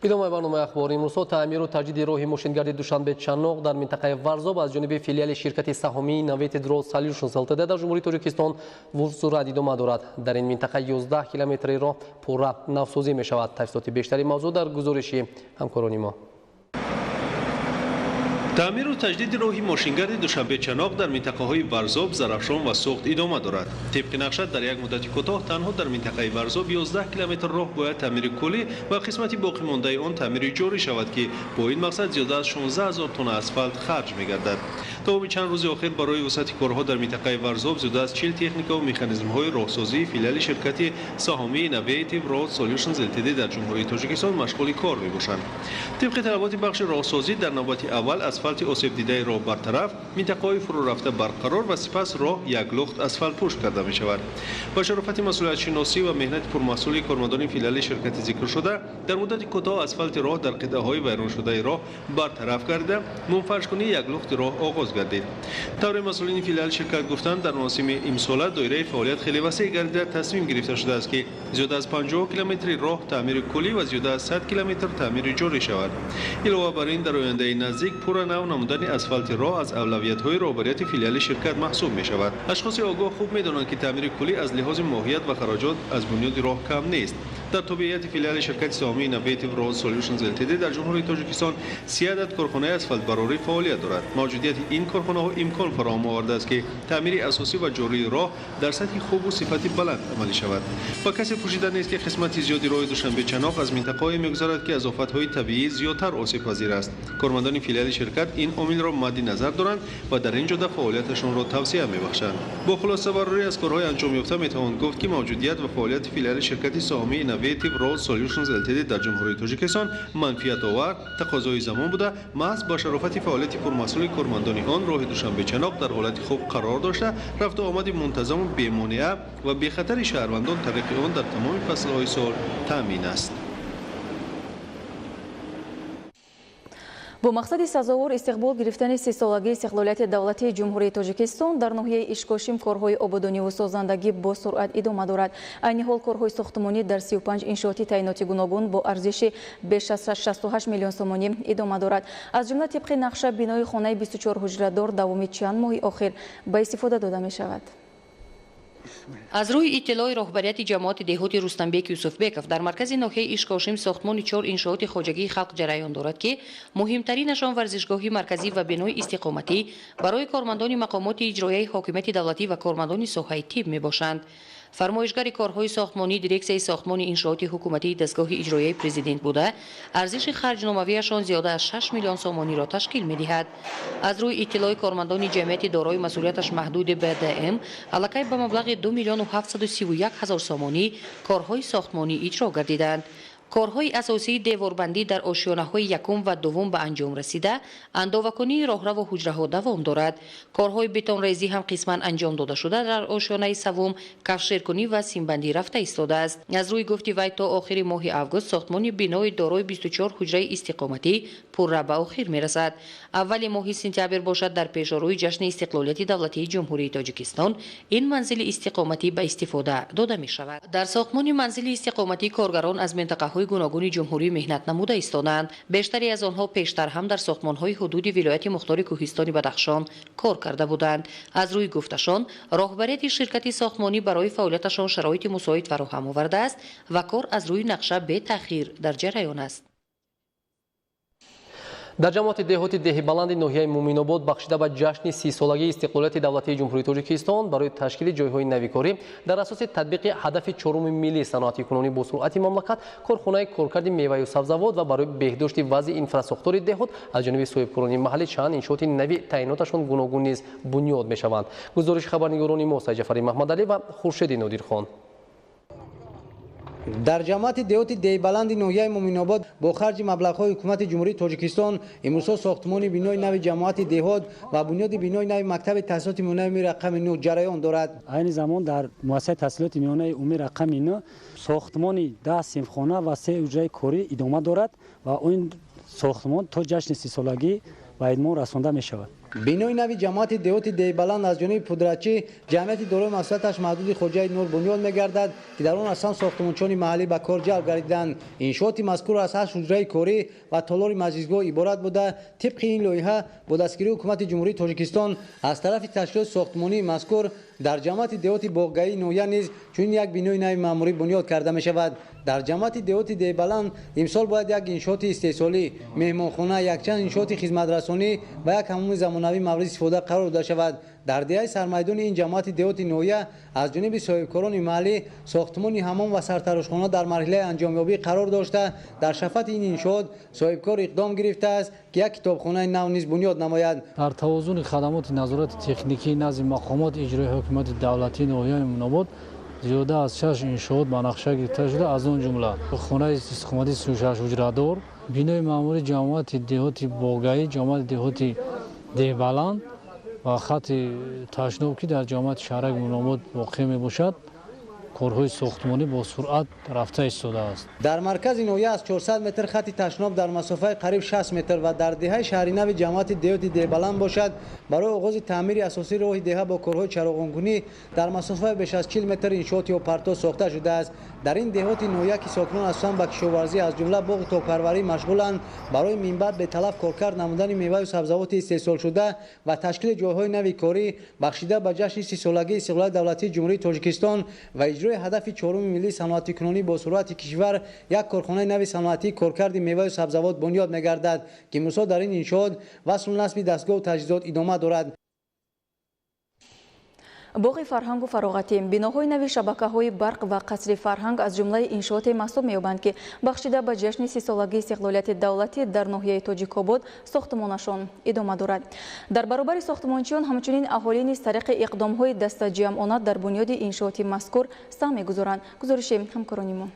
Speaker 2: Идомаи барномаи ахбор. Имрӯзҳо таъмиру таҷдиди роҳи мошингарди Душанбе-Чаноқ дар минтақаи Варзоб аз ҷониби филиали ширкати саҳомии Innovative Road Solutions Ltd дар Ҷумҳурии Тоҷикистон вусурат идома дорад. Дар ин минтақа 11 километри роҳ пурра навсозӣ мешавад. Тафсилоти бештари мавзӯъ дар гузориши ҳамкорони мо.
Speaker 9: Таъмиру таҷдиди роҳи мошингарди Душанбе-Чаноқ дар минтақаҳои Варзоб, Зарафшон ва Суғд идома дорад. Тибқи нақша дар як муддати кӯтоҳ танҳо дар минтақаи Варзоб 11 километр роҳ бояд таъмири куллӣ ва қисмати боқимондаи он таъмири ҷорӣ шавад, ки бо ин мақсад зиёда аз 16 ҳазор тонна асфалт харҷ мегардад. Давоми чанд рӯзи охир барои вусъати корҳо дар минтақаи Варзоб зиёда аз 40 техника ва механизмҳои роҳсозии филиали ширкати саҳомии Innovative Road Solutions Ltd дар Ҷумҳурии Тоҷикистон машғули кор мебошанд. Тибқи талаботи бахши роҳсозӣ дар навбати аввал асфалт асфалти осебдидаи роҳ бартараф, минтақаҳои фурӯрафта барқарор ва сипас роҳ як лухт асфалтпӯш карда мешавад. Ба шарофати масъулиятшиносӣ ва меҳнати пурмаҳсули кормандони филиали ширкати зикршуда дар муддати кӯтоҳ асфалти роҳ дар қитъаҳои вайроншудаи роҳ бартараф карда, мунфаршкунии як лухти роҳ оғоз гардид. Тавре масъулини филиали ширкат гуфтанд, дар мавсими имсола доираи фаъолият хеле васеъ гардида, тасмим гирифта шудааст, ки зиёда аз 50 километри роҳ таъмири куллӣ ва зиёда аз 100 километр таъмири ҷорӣ шавад. Илова бар ин, дар ояндаи наздик пурра нав намудани асфалти роҳ аз авлавиятҳои роҳбарияти филиали ширкат маҳсуб мешавад. Ашхоси огоҳ хуб медонанд, ки таъмири куллӣ аз лиҳози моҳият ва хароҷот аз бунёди роҳ кам нест. Дар тобеияти филиали ширкати саҳомии Innovative Road Solutions Ltd дар Ҷумҳурии Тоҷикистон 30 адад корхонаи асфалтбарорӣ фаъолият дорад. Мавҷудияти ин корхонаҳо имкон фароҳам овардааст, ки таъмири асосӣ ва ҷории роҳ дар сатҳи хубу сифати баланд амалӣ шавад. Ба касе пӯшида нест, ки қисмати зиёди роҳи Душанбе-Чаноқ аз минтақаҳое мегузарад, ки аз офатҳои табиӣ зиёдтар осебпазир аст. Кормандони филиали ширкат ин омилро мадди назар доранд ва дар ин ҷода фаъолияташонро тавсия мебахшанд. Бо хулосабарорӣ аз корҳои анҷомёфта метавон гуфт, ки мавҷудият ва фаъолияти филиали ширкати саҳомии Innovative Road Solutions Ltd дар Ҷумҳурии Тоҷикистон манфиатовар, тақозои замон буда, маҳз ба шарофати фаъолияти пурмаҳсули кормандони он роҳи Душанбе-Чаноқ дар ҳолати хуб қарор дошта, рафту омади мунтазаму бемонеа ва бехатари шаҳрвандон тариқи он дар тамоми фаслҳои сол таъмин аст.
Speaker 1: Бо мақсади сазовор истиқбол гирифтани 30-солагии истиқлолияти давлатии Ҷумҳурии Тоҷикистон дар ноҳияи Ишкошим корҳои ободониву созандагӣ бо суръат идома дорад. Айни ҳол корҳои сохтмонӣ дар 35 иншооти таъиноти гуногун бо арзиши беш аз 68 миллион сомонӣ идома дорад. Аз ҷумла тибқи нақша бинои хонаи 24 ҳуҷрадор давоми чанд моҳи охир ба истифода дода мешавад.
Speaker 10: Аз рӯи иттилои роҳбарияти ҷамоати деҳоти Рустамбек Юсуфбеков дар маркази ноҳияи Ишкошим сохтмони 4 иншооти хоҷагии халқ ҷараён дорад, ки муҳимтаринашон варзишгоҳи марказӣ ва бинои истиқоматӣ барои кормандони мақомоти иҷроияи ҳокимияти давлатӣ ва кормандони соҳаи тиб мебошанд. Фармоишгари корҳои сохтмонӣ дирексияи сохтмони иншооти ҳукуматии дастгоҳи иҷроияи президент буда, арзиши харҷномавиашон зиёда аз 6 миллион сомониро ташкил медиҳад. Аз рӯи иттилои кормандони ҷамъияти дорои масъулияташ маҳдуди БДМ аллакай ба маблағи 2 731 000 сомонӣ корҳои сохтмонӣ иҷро гардиданд. Корҳои асосии деворбандӣ дар ошёнаҳои якум ва дуввум ба анҷом расида, андовакунии роҳраву ҳуҷраҳо давом дорад. Корҳои бетонрезӣ ҳам қисман анҷом дода шуда, дар ошёнаи саввум кафшеркунӣ ва симбандӣ рафта истодааст. Аз рӯи гуфти вай, то охири моҳи август сохтмони бинои дорои 24 ҳуҷраи истиқоматӣ пурра ба охир мерасад. Аввали моҳи сентябр бошад, дар пешорӯи ҷашни истиқлолияти давлатии Ҷумҳурии Тоҷикистон ин манзили истиқоматӣ ба истифода дода мешавад. Дар сохтмони манзили истиқоматӣ коргарон аз минтақаҳои гуногуни ҷумҳурӣ меҳнат намуда истоданд. Бештаре аз онҳо пештар ҳам дар сохтмонҳои ҳудуди вилояти мухтори Кӯҳистони Бадахшон кор карда буданд. Аз рӯи гуфташон, роҳбарияти ширкати сохтмонӣ барои фаъолияташон шароити мусоид фароҳам овардааст ва кор аз рӯи нақша бетаъхир дар ҷараён аст.
Speaker 2: Дар ҷамоати деҳоти Деҳибаланди ноҳияи Муминобод бахшида ба ҷашни 30-солагии истиқлолияти давлатии Ҷумҳурии Тоҷикистон барои ташкили ҷойҳои навикорӣ дар асоси татбиқи ҳадафи чоруми миллии саноатикунонӣ бо суръати мамлакат, корхонаи коркарди меваю сабзавот ва барои беҳдошти вазъи инфрасохтори деҳот аз ҷониби соҳибкорони маҳаллӣ чанд иншооти нави таъиноташон гуногун низ бунёд мешаванд. Гузориши хабарнигорони мо Сайҷафари Маҳмадалӣ ва Хуршеди Нодирхон.
Speaker 11: Дар ҷамоати деҳоти Деҳибаланди ноҳияи Муминобод бо харҷи маблағҳои ҳукумати Ҷумҳурии Тоҷикистон имрӯзҳо сохтмони бинои нави ҷамоати деҳот ва бунёди бинои нави мактаби таҳсилоти миёнаи умумии рақами 9 ҷараён дорад.
Speaker 12: Айни замон дар муассисаи таҳсилоти миёнаи умумии рақами 9 сохтмони 10 синфхона ва 3 ҳуҷраи корӣ идома дорад ва ин сохтмон то ҷашни 30-солагӣ ба идмон расонда мешавад.
Speaker 11: Бинои нави ҷамоати деҳоти Деҳибаланд аз ҷониби пудрачӣ ҷамъияти дорои масъулияташ маҳдуди Хоҷаи Нур бунёд мегардад, ки дар он аслан сохтмончони маҳаллӣ ба кор ҷалб гардиданд. Иншооти мазкур аз 8 ҳуҷраи корӣ ва толори маҷлисгоҳ иборат буда, тибқи ин лоиҳа бо дастгирии ҳукумати Ҷумҳурии Тоҷикистон аз тарафи ташкилоти сохтмонии мазкур дар ҷамоати деҳоти Боғгаии ноҳия низ чунин як бинои нави маъмурӣ бунёд карда мешавад. Дар ҷамоати деҳоти Деҳибаланд имсол бояд як иншооти истеҳсолӣ, меҳмонхона, якчанд иншооти хизматрасонӣ ва як ҳамоми замонавӣ мавриди истифода қарор дода шавад. Дар деҳаи сармайдони ин ҷамоати деҳоти ноҳия аз ҷониби соҳибкорони маҳаллӣ сохтмони ҳамом ва сартарошхона дар марҳилаи анҷомёбӣ қарор дошта, дар шафати ин иншоот соҳибкор иқдом гирифтааст, ки як китобхонаи нав низ бунёд намояд.
Speaker 12: Дар тавозуни хадамоти назорати техникии назди мақомоти иҷроии ҳокимияти давлатии ноҳияи Муминобод
Speaker 13: Зиёда аз 6 иншоот ба нақша гирифта шуда, аз он ҷумла хонаи истиқоматии 36 ҳуҷрадор, бинои маъмури ҷамоати деҳоти Богаӣ, ҷамоати деҳоти Деҳбаланд ва хати ташноб, ки дар ҷамоати шаҳраки Мунобод воқеъ мебошад, корҳои сохтмонӣ бо суръат рафта истодааст.
Speaker 11: Дар маркази ноҳия аз 400 метр хати ташноб дар масофаи қариб 60 метр ва дар деҳаи Шаҳринави ҷамоати деҳоти Деҳбаланд бошад, барои оғози таъмири асосии роҳи деҳа бо корҳои чароғонкунӣ дар масофаи беш аз 40 метр иншооти обпартоз сохта шудааст. Дар ин деҳоти ноҳия, ки сокинон асосан ба кишоварзӣ, аз ҷумла боғу токпарварӣ машғуланд, барои минбаъд беталаф коркард намудани меваю сабзавоти истеҳсолшуда ва ташкили ҷойҳои нави корӣ, бахшида ба ҷашни 30-солагии истиқлолияти давлатии Ҷумҳурии Тоҷикистон ва иҷрои ҳадафи чоруми миллии саноатикунонӣ бо суръати кишвар, як корхонаи нави саноатии коркарди меваю сабзавот бунёд мегардад, ки имрӯзҳо дар ин иншоот васлу насби дастгоҳу таҷҳизот идома дорад.
Speaker 1: Боғи фарҳангу фароғатӣ, биноҳои нави шабакаҳои барқ ва қасри фарҳанг аз ҷумлаи иншооте маҳсуб меёбанд, ки бахшида ба ҷашни 30-солагии истиқлолияти давлатӣ дар ноҳияи Тоҷикобод сохтмонашон идома дорад. Дар баробари сохтмончиён ҳамчунин аҳолӣ низ тариқи иқдомҳои дастаҷамъона дар бунёди иншооти мазкур саҳм мегузоранд. Гузориши ҳамкорони мо.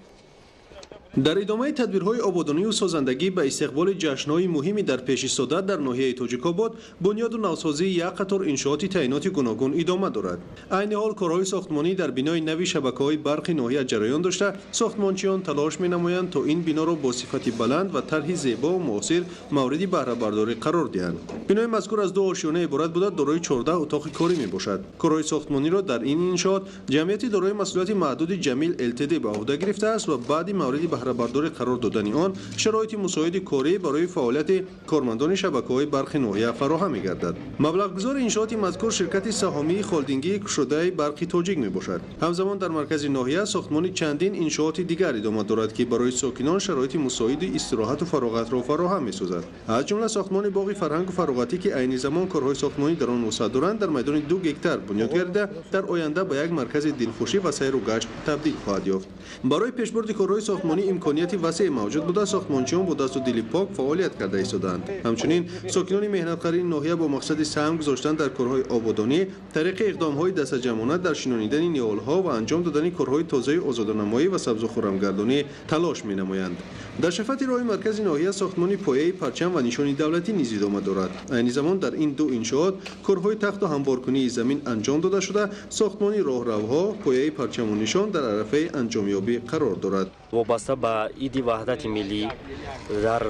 Speaker 9: Дар идомаи тадбирҳои ободонию созандагӣ ба истиқболи ҷашнҳои муҳими дар пеш истода дар ноҳияи Тоҷикобод, бунёду навсозии як қатор иншооти таъиноти гуногун идома дорад. Айни ҳол корҳои сохтмонӣ дар бинои нави шабакаҳои барқи ноҳия ҷараён дошта, сохтмончиён талош менамоянд, то ин биноро бо сифати баланд ва тарҳи зебову муосир мавриди баҳрабардорӣ қарор диҳанд. Бинои мазкур аз ду ошёна иборат буда, дорои 14 утоқи корӣ мебошад. Корҳои сохтмониро дар ин иншоот ҷамъияти дорои масъулияти маҳдуди Ҷамил ЛТД ба уҳда гирифтааст ва баъди мавриди баҳрабардорӣ қарор додани он шароити мусоиди корӣ барои фаъолияти кормандони шабакаҳои барқи ноҳия фароҳам мегардад. Маблағгузори иншооти мазкур ширкати саҳомии холдингии кушодаи барқи тоҷик мебошад. Ҳамзамон дар маркази ноҳия сохтмони чандин иншооти дигар идома дорад, ки барои сокинон шароити мусоиди истироҳату фароғатро фароҳам месозад. Аз ҷумла сохтмони боғи фарҳангу фароғатӣ, ки айни замон корҳои сохтмонӣ дар он вусъат доранд, дар майдони 2 гектар бунёд гардида, дар оянда ба як маркази дилхушӣ ва сайру гашт табдил хоҳад ёфт. Барои пешбурди корҳои сохтмонӣ имконияти васеъ мавҷуд буда, сохтмончиён бо дасту дили пок фаъолият карда истодаанд. Ҳамчунин сокинони меҳнатқарини ноҳия бо мақсади саҳм гузоштан дар корҳои ободонӣ тариқи иқдомҳои дастаҷамъона дар шинонидани ниҳолҳо ва анҷом додани корҳои тозаи озоданамоӣ ва сабзу хуррамгардонӣ талош менамоянд. Дар шафати роҳи маркази ноҳия сохтмони пояи парчам ва нишони давлатӣ низ идома дорад. Айни замон дар ин ду иншоот корҳои тахту ҳамворкунии замин анҷом дода шуда, сохтмони роҳравҳо, пояи парчаму нишон дар арафаи анҷомёбӣ қарор дорад.
Speaker 14: Вобаста ба иди ваҳдати миллӣ дар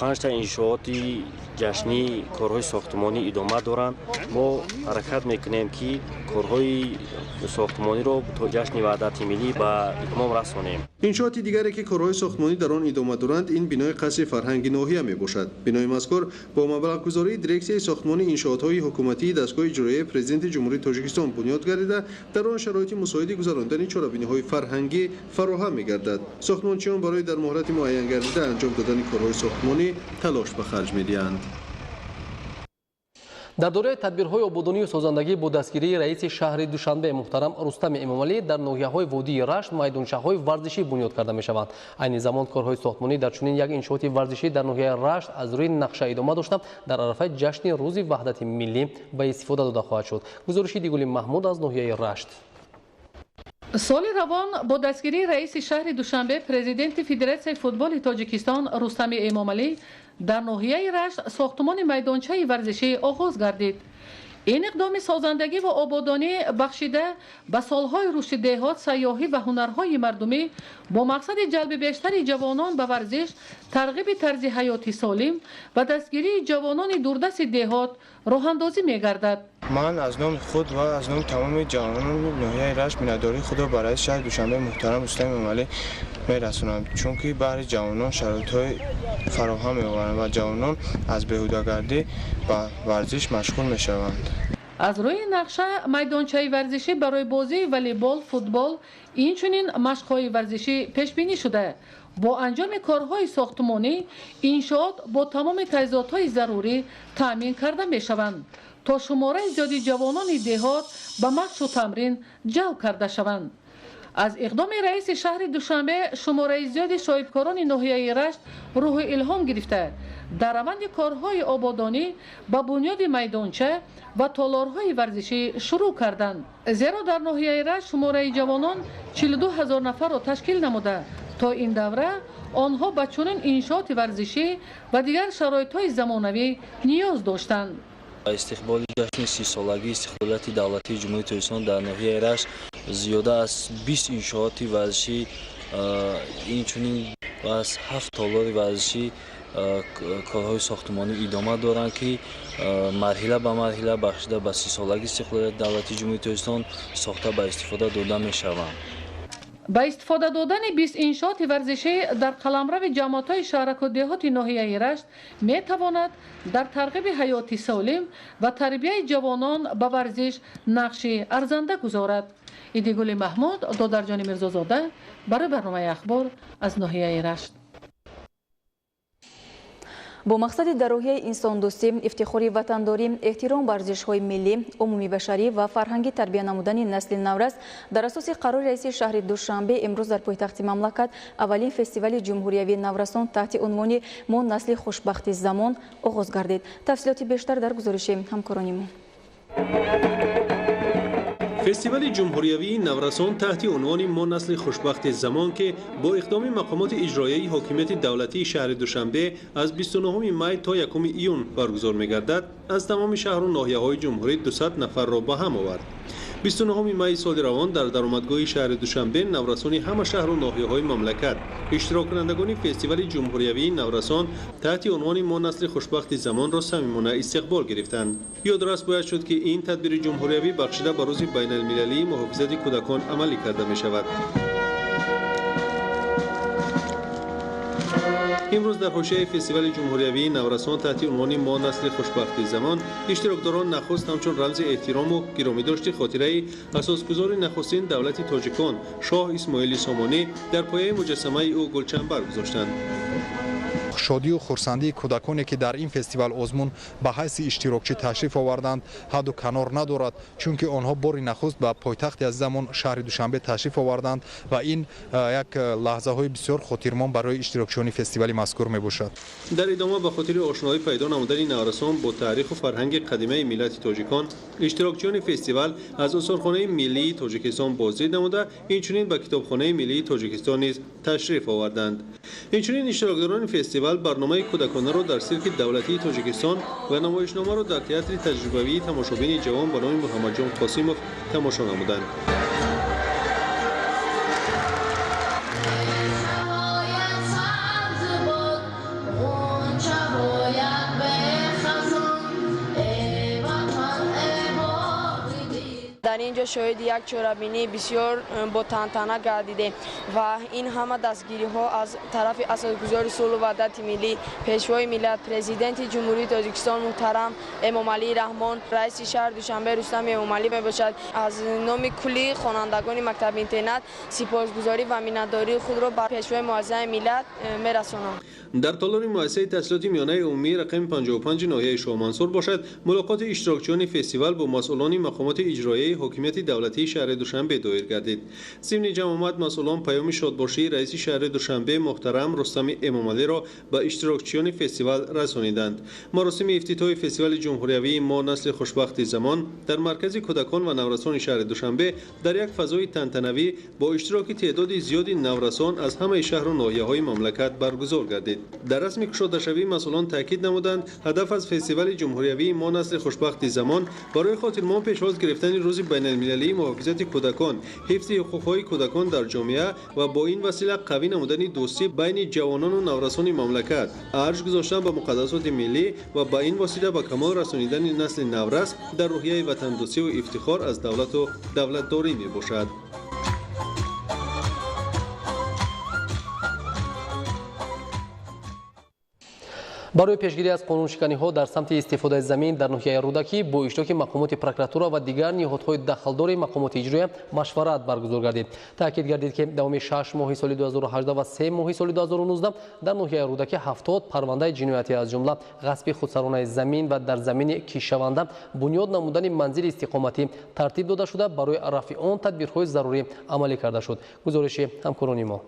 Speaker 14: 5 иншооти ҷашнӣ корҳои сохтмонӣ идома доранд. Мо ҳаракат мекунем, ки корҳои сохтмониро то ҷашни ваҳдати миллӣ ба итмом расонем.
Speaker 9: Иншооти дигаре, ки корҳои сохтмонӣ дар он идома доранд, ин бинои қасри фарҳанги ноҳия мебошад. Бинои мазкур бо маблағгузории дирексияи сохтмони иншоотҳои ҳукуматии дастгоҳи иҷроияи Президенти Ҷумҳурии Тоҷикистон бунёд гардида, дар он шароити мусоиди гузарондани чорабиниҳои фарҳангӣ фароҳам мегардад. Сохтмончиён барои дар муҳлати муайянгардида анҷом додани корҳои сохтмонӣ талош ба харҷ медиҳанд.
Speaker 2: Дар доираи тадбирҳои ободонию созандагӣ бо дастгирии раиси шаҳри Душанбе муҳтарам Рустами Эмомалӣ дар ноҳияҳои водии Рашт майдончаҳои варзишӣ бунёд карда мешаванд. Айни замон корҳои сохтмонӣ дар чунин як иншооти варзишӣ дар ноҳияи Рашт аз рӯи нақша идома дошта, дар арафаи ҷашни рӯзи ваҳдати миллӣ ба истифода дода хоҳад шуд. Гузориши Дигули Маҳмуд аз ноҳияи Рашт.
Speaker 15: Соли равон бо дастгирии раиси шаҳри Душанбе, президенти Федератсияи футболи Тоҷикистон Рустами Эмомалӣ дар ноҳияи Рашт сохтмони майдончаи варзишӣ оғоз гардид. Ин иқдоми созандагӣ ва ободонӣ бахшида ба солҳои рушди деҳот, сайёҳӣ ва ҳунарҳои мардумӣ бо мақсади ҷалби бештари ҷавонон ба варзиш, тарғиби тарзи ҳаёти солим ва дастгирии ҷавонони дурдасти деҳот роҳандозӣ мегардад.
Speaker 16: Ман аз номи худ ва аз номи тамоми ҷавонони ноҳияи Рашт миннатдории худро ба раиси шаҳри Душанбе муҳтарам Рустам Эмомалӣ мерасонам, чунки баҳри ҷавонон шароитҳои фароҳам меоваранд ва ҷавонон аз беҳудагардӣ ба варзиш машғул мешаванд.
Speaker 15: Аз рӯи нақша майдончаи варзишӣ барои бозии волейбол, футбол, инчунин машқҳои варзишӣ пешбинӣ шуда, бо анҷоми корҳои сохтмонӣ иншоот бо тамоми таҷҳизотҳои зарурӣ таъмин карда мешаванд, то шумораи зиёди ҷавонони деҳот ба машқу тамрин ҷалб карда шаванд. Аз иқдоми раиси шаҳри Душанбе шумораи зиёди соҳибкорони ноҳияи Рашт рӯҳи илҳом гирифта, дар раванди корҳои ободонӣ ба бунёди майдонча ва толорҳои варзишӣ шурӯъ карданд. Зеро дар ноҳияи Рашт шумораи ҷавонон 42 ҳазор нафарро ташкил намуда, то ин давра онҳо ба чунин иншооти варзишӣ ва дигар шароитҳои замонавӣ ниёз доштанд.
Speaker 17: Истиқболи ҷашни 30-солагии истиқлолияти давлатии Ҷумҳурии Тоҷикистон дар ноҳияи Рашт зиёда аз 20 иншооти варзишӣ, инчунин аз 7 толори варзишӣ корҳои сохтмонӣ идома доранд, ки марҳила ба марҳила бахшида ба 30-солагии истиқлолияти давлатии Ҷумҳурии Тоҷикистон сохта ба истифода дода мешаванд.
Speaker 15: Ба истифода додани 20 иншооти варзишӣ дар қаламрави ҷамоатҳои шаҳраку деҳоти ноҳияи Рашт метавонад дар тарғиби ҳаёти солим ва тарбияи ҷавонон ба варзиш нақши арзанда гузорад. Идигули Маҳмуд, Додарҷони Мирзозода барои барномаи Ахбор аз ноҳияи Рашт.
Speaker 1: Бо мақсади дар рӯҳияи инсондӯстӣ, ифтихори ватандорӣ, эҳтиром ба арзишҳои миллӣ, умумибашарӣ ва фарҳангӣ тарбия намудани насли наврас дар асоси қарори раиси шаҳри Душанбе имрӯз дар пойтахти мамлакат аввалин фестивали ҷумҳуриявии наврасон таҳти унвони «Мо насли хушбахти замон» оғоз гардид. Тафсилоти бештар дар гузориши ҳамкорони мо.
Speaker 9: Фестивали ҷумҳуриявии наврасон таҳти унвони «Мо насли хушбахти замон», ки бо иқдоми мақомоти иҷроияи ҳокимияти давлатии шаҳри Душанбе аз 29 май то 1 июн баргузор мегардад, аз тамоми шаҳру ноҳияҳои ҷумҳурӣ 200 нафарро ба ҳам овард. 29 майи соли равон дар даромадгоҳи шаҳри Душанбе наврасони ҳама шаҳру ноҳияҳои мамлакат, иштироккунандагони фестивали ҷумҳуриявии наврасон таҳти унвони «Мо насли хушбахти замонро» самимона истиқбол гирифтанд. Ёдрас бояд шуд, ки ин тадбири ҷумҳуриявӣ бахшида ба рӯзи байналмилалии муҳофизати кӯдакон амалӣ карда мешавад. Имрӯз дар ҳошияи фестивали ҷумҳуриявии наврасон таҳти унвони «Мо насли хушбахти замон» иштирокдорон нахуст ҳамчун рамзи эҳтирому гиромидошти хотираи асосгузори нахустин давлати тоҷикон шоҳ Исмоили Сомонӣ дар пояи муҷассамаи ӯ гулчанбар гузоштанд.
Speaker 18: Шодию хурсандии кӯдаконе, ки дар ин фестивал озмун ба ҳайси иштирокчӣ ташриф оварданд, ҳадду канор надорад, чунки онҳо бори нахуст ба пойтахти азизамон шаҳри Душанбе ташриф оварданд ва ин як лаҳзаҳои бисёр хотирмон барои иштирокчиёни фестивали мазкур мебошад.
Speaker 9: Дар идома ба хотири ошноӣ пайдо намудани наврасон бо таъриху фарҳанги қадимаи миллати тоҷикон, иштирокчиёни фестивал аз осорхонаи миллии Тоҷикистон боздид намуда, инчунин ба китобхонаи миллии Тоҷикистон низ ташриф оварданд. Инчунин иштирокдорони фестивал барномаи кӯдаконаро дар сирки давлатии Тоҷикистон ва намоишномаро дар театри таҷрибавии тамошобини ҷавон ба номи Муҳаммадҷон Қосимов тамошо намуданд.
Speaker 19: Дар ин ҷо шоҳиди як чорабинии бисёр бо тантана гардидем ва ин ҳама дастгириҳо аз тарафи асосгузори сулҳу ваҳдати миллӣ, пешвои миллат, президенти Ҷумҳурии Тоҷикистон муҳтарам Эмомалӣ Раҳмон, раиси шаҳри Душанбе Рустам Эмомалӣ мебошад. Аз номи кулли хонандагони мактаби интернат сипосгузорӣ ва миннатдории худро ба пешвои муаззами миллат мерасонам.
Speaker 9: Дар толори муассисаи таҳсилоти миёнаи умумии рақами 55 ноҳияи Шоҳмансур бошад, мулоқоти иштирокчиёни фестивал бо масъулони мақомоти иҷроияи ҳокимияти давлатии шаҳри Душанбе доир гардид. Зимни ҷамъомад масъулон паёми шодбошии раиси шаҳри Душанбе муҳтарам Рустами Эмомалиро ба иштирокчиёни фестивал расониданд. Маросими ифтитоҳи фестивали ҷумҳуриявии «Мо насли хушбахти замон» дар маркази кӯдакон ва наврасони шаҳри Душанбе дар як фазои тантанавӣ бо иштироки теъдоди зиёди наврасон аз ҳамаи шаҳру ноҳияҳои мамлакат баргузор гардид. Дар расми кушодашавӣ масъулон таъкид намуданд, ҳадаф аз фестивали ҷумҳуриявии «Мо насли хушбахти замон» барои хотирмон пешвоз гирифтани рӯзи байналмилалии муҳофизати кӯдакон, ҳифзи ҳуқуқҳои кӯдакон дар ҷомеа ва бо ин васила қавӣ намудани дӯстӣ байни ҷавонону наврасони мамлакат, арҷ гузоштан ба муқаддасоти миллӣ ва ба ин восита ба камол расонидани насли наврас дар рӯҳияи ватандӯстиву ифтихор аз давлату давлатдорӣ мебошад.
Speaker 2: Барои пешгирӣ аз қонуншиканиҳо дар самти истифодаи замин дар ноҳияи Рӯдакӣ бо иштироки мақомоти прокуратура ва дигар ниҳодҳои дахлдори мақомоти иҷроия машварат баргузор гардид. Таъкид гардид, ки давоми 6 моҳи соли 2018 ва 3 моҳи соли 2019 дар ноҳияи Рӯдакӣ 70 парвандаи ҷиноятӣ, аз ҷумла ғасби худсаронаи замин ва дар замини кишаванда бунёд намудани манзили истиқоматӣ тартиб дода шуда, барои рафъи он тадбирҳои зарурӣ амалӣ карда шуд. Гузориши ҳамкорони мо.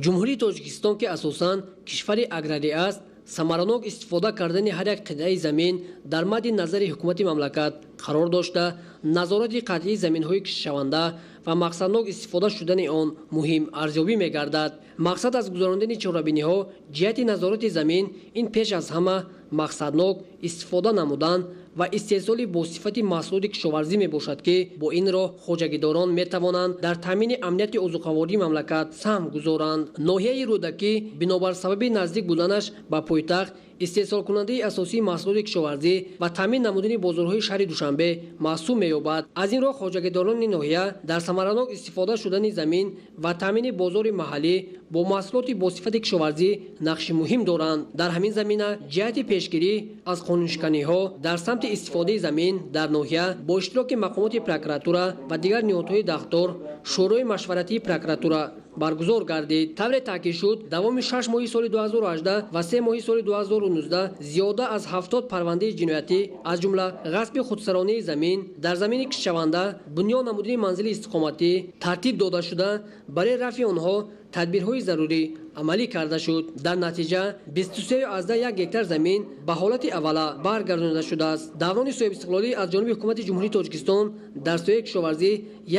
Speaker 20: Ҷумҳурии Тоҷикистон, ки асосан кишвари аграрӣ аст, самаранок истифода кардани ҳар як қитъаи замин дар мадди назари ҳукумати мамлакат қарор дошта, назорати қатъии заминҳои киштшаванда ва мақсаднок истифода шудани он муҳим арзёбӣ мегардад. Мақсад аз гузарондани чорабиниҳо ҷиҳати назорати замин ин пеш аз ҳама мақсаднок истифода намудан ва истеҳсоли бо сифати маҳсулоти кишоварзӣ мебошад, ки бо ин роҳ хоҷагидорон метавонанд дар таъмини амнияти озуқавории мамлакат саҳм гузоранд. Ноҳияи Рӯдакӣ бинобар сабаби наздик буданаш ба пойтахт истеҳсолкунандаи асосии маҳсулоти кишоварзӣ ва таъмин намудани бозорҳои шаҳри Душанбе маҳсуб меёбад. Аз ин роҳ хоҷагидорони ноҳия дар самаранок истифода шудани замин ва таъмини бозори маҳаллӣ бо маҳсулоти бо сифати кишоварзӣ нақши муҳим доранд. Дар ҳамин замина ҷиҳати пешгирӣ аз қонуншиканиҳо дар самти истифодаи замин дар ноҳия бо иштироки мақомоти прокуратура ва дигар ниҳодҳои дахлдор шӯрои машваратии прокуратура баргузор гардид. Тавре таъкид шуд, давоми 6 моҳи соли 2018 ва 3 моҳи соли 2019 зиёда аз 70 парвандаи ҷиноятӣ, аз ҷумла ғасби худсаронии замин дар замини киштшаванда, бунёд намудани манзили истиқоматӣ тартиб дода шуда, барои рафъи онҳо тадбирҳои зарурӣ амалӣ карда шуд. Дар натиҷа 23,1 гектар замин ба ҳолати аввала баргардонида шудааст. Даврони соҳибистиқлолӣ аз ҷониби ҳукумати Ҷумҳурии Тоҷикистон дар соҳаи кишоварзӣ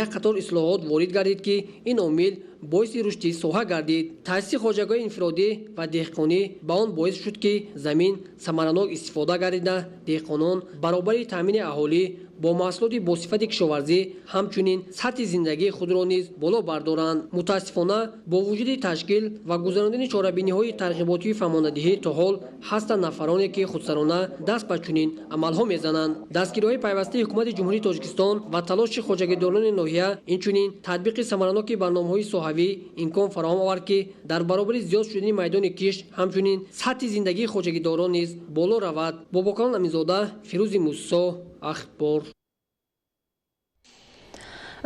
Speaker 20: як қатор ислоҳот ворид гардид, ки ин омил боиси рушди соҳа гардид. Таъсиси хоҷагиҳои инфиродӣ ва деҳқонӣ ба он боис шуд, ки замин самаранок истифода гардида, деҳқонон баробари таъмини аҳолӣ бо маҳсулоти бо сифати кишоварзӣ ҳамчунин сатҳи зиндагии худро низ боло бардоранд. Мутаассифона, бо вуҷуди ташкил ва гузарондани чорабиниҳои тарғиботии фаҳмонадиҳӣ то ҳол ҳастанд нафароне, ки худсарона даст ба чунин амалҳо мезананд. Дастгириҳои пайвастаи ҳукумати Ҷумҳурии Тоҷикистон ва талоши хоҷагидорони ноҳия, инчунин татбиқи самараноки барномаҳои соҳавӣ имкон фароҳам овард, ки дар баробари зиёд шудани майдони кишт ҳамчунин сатҳи зиндагии хоҷагидорон низ боло равад. Бобокалон Аминзода, Фирӯзи Мусо, Ахбор.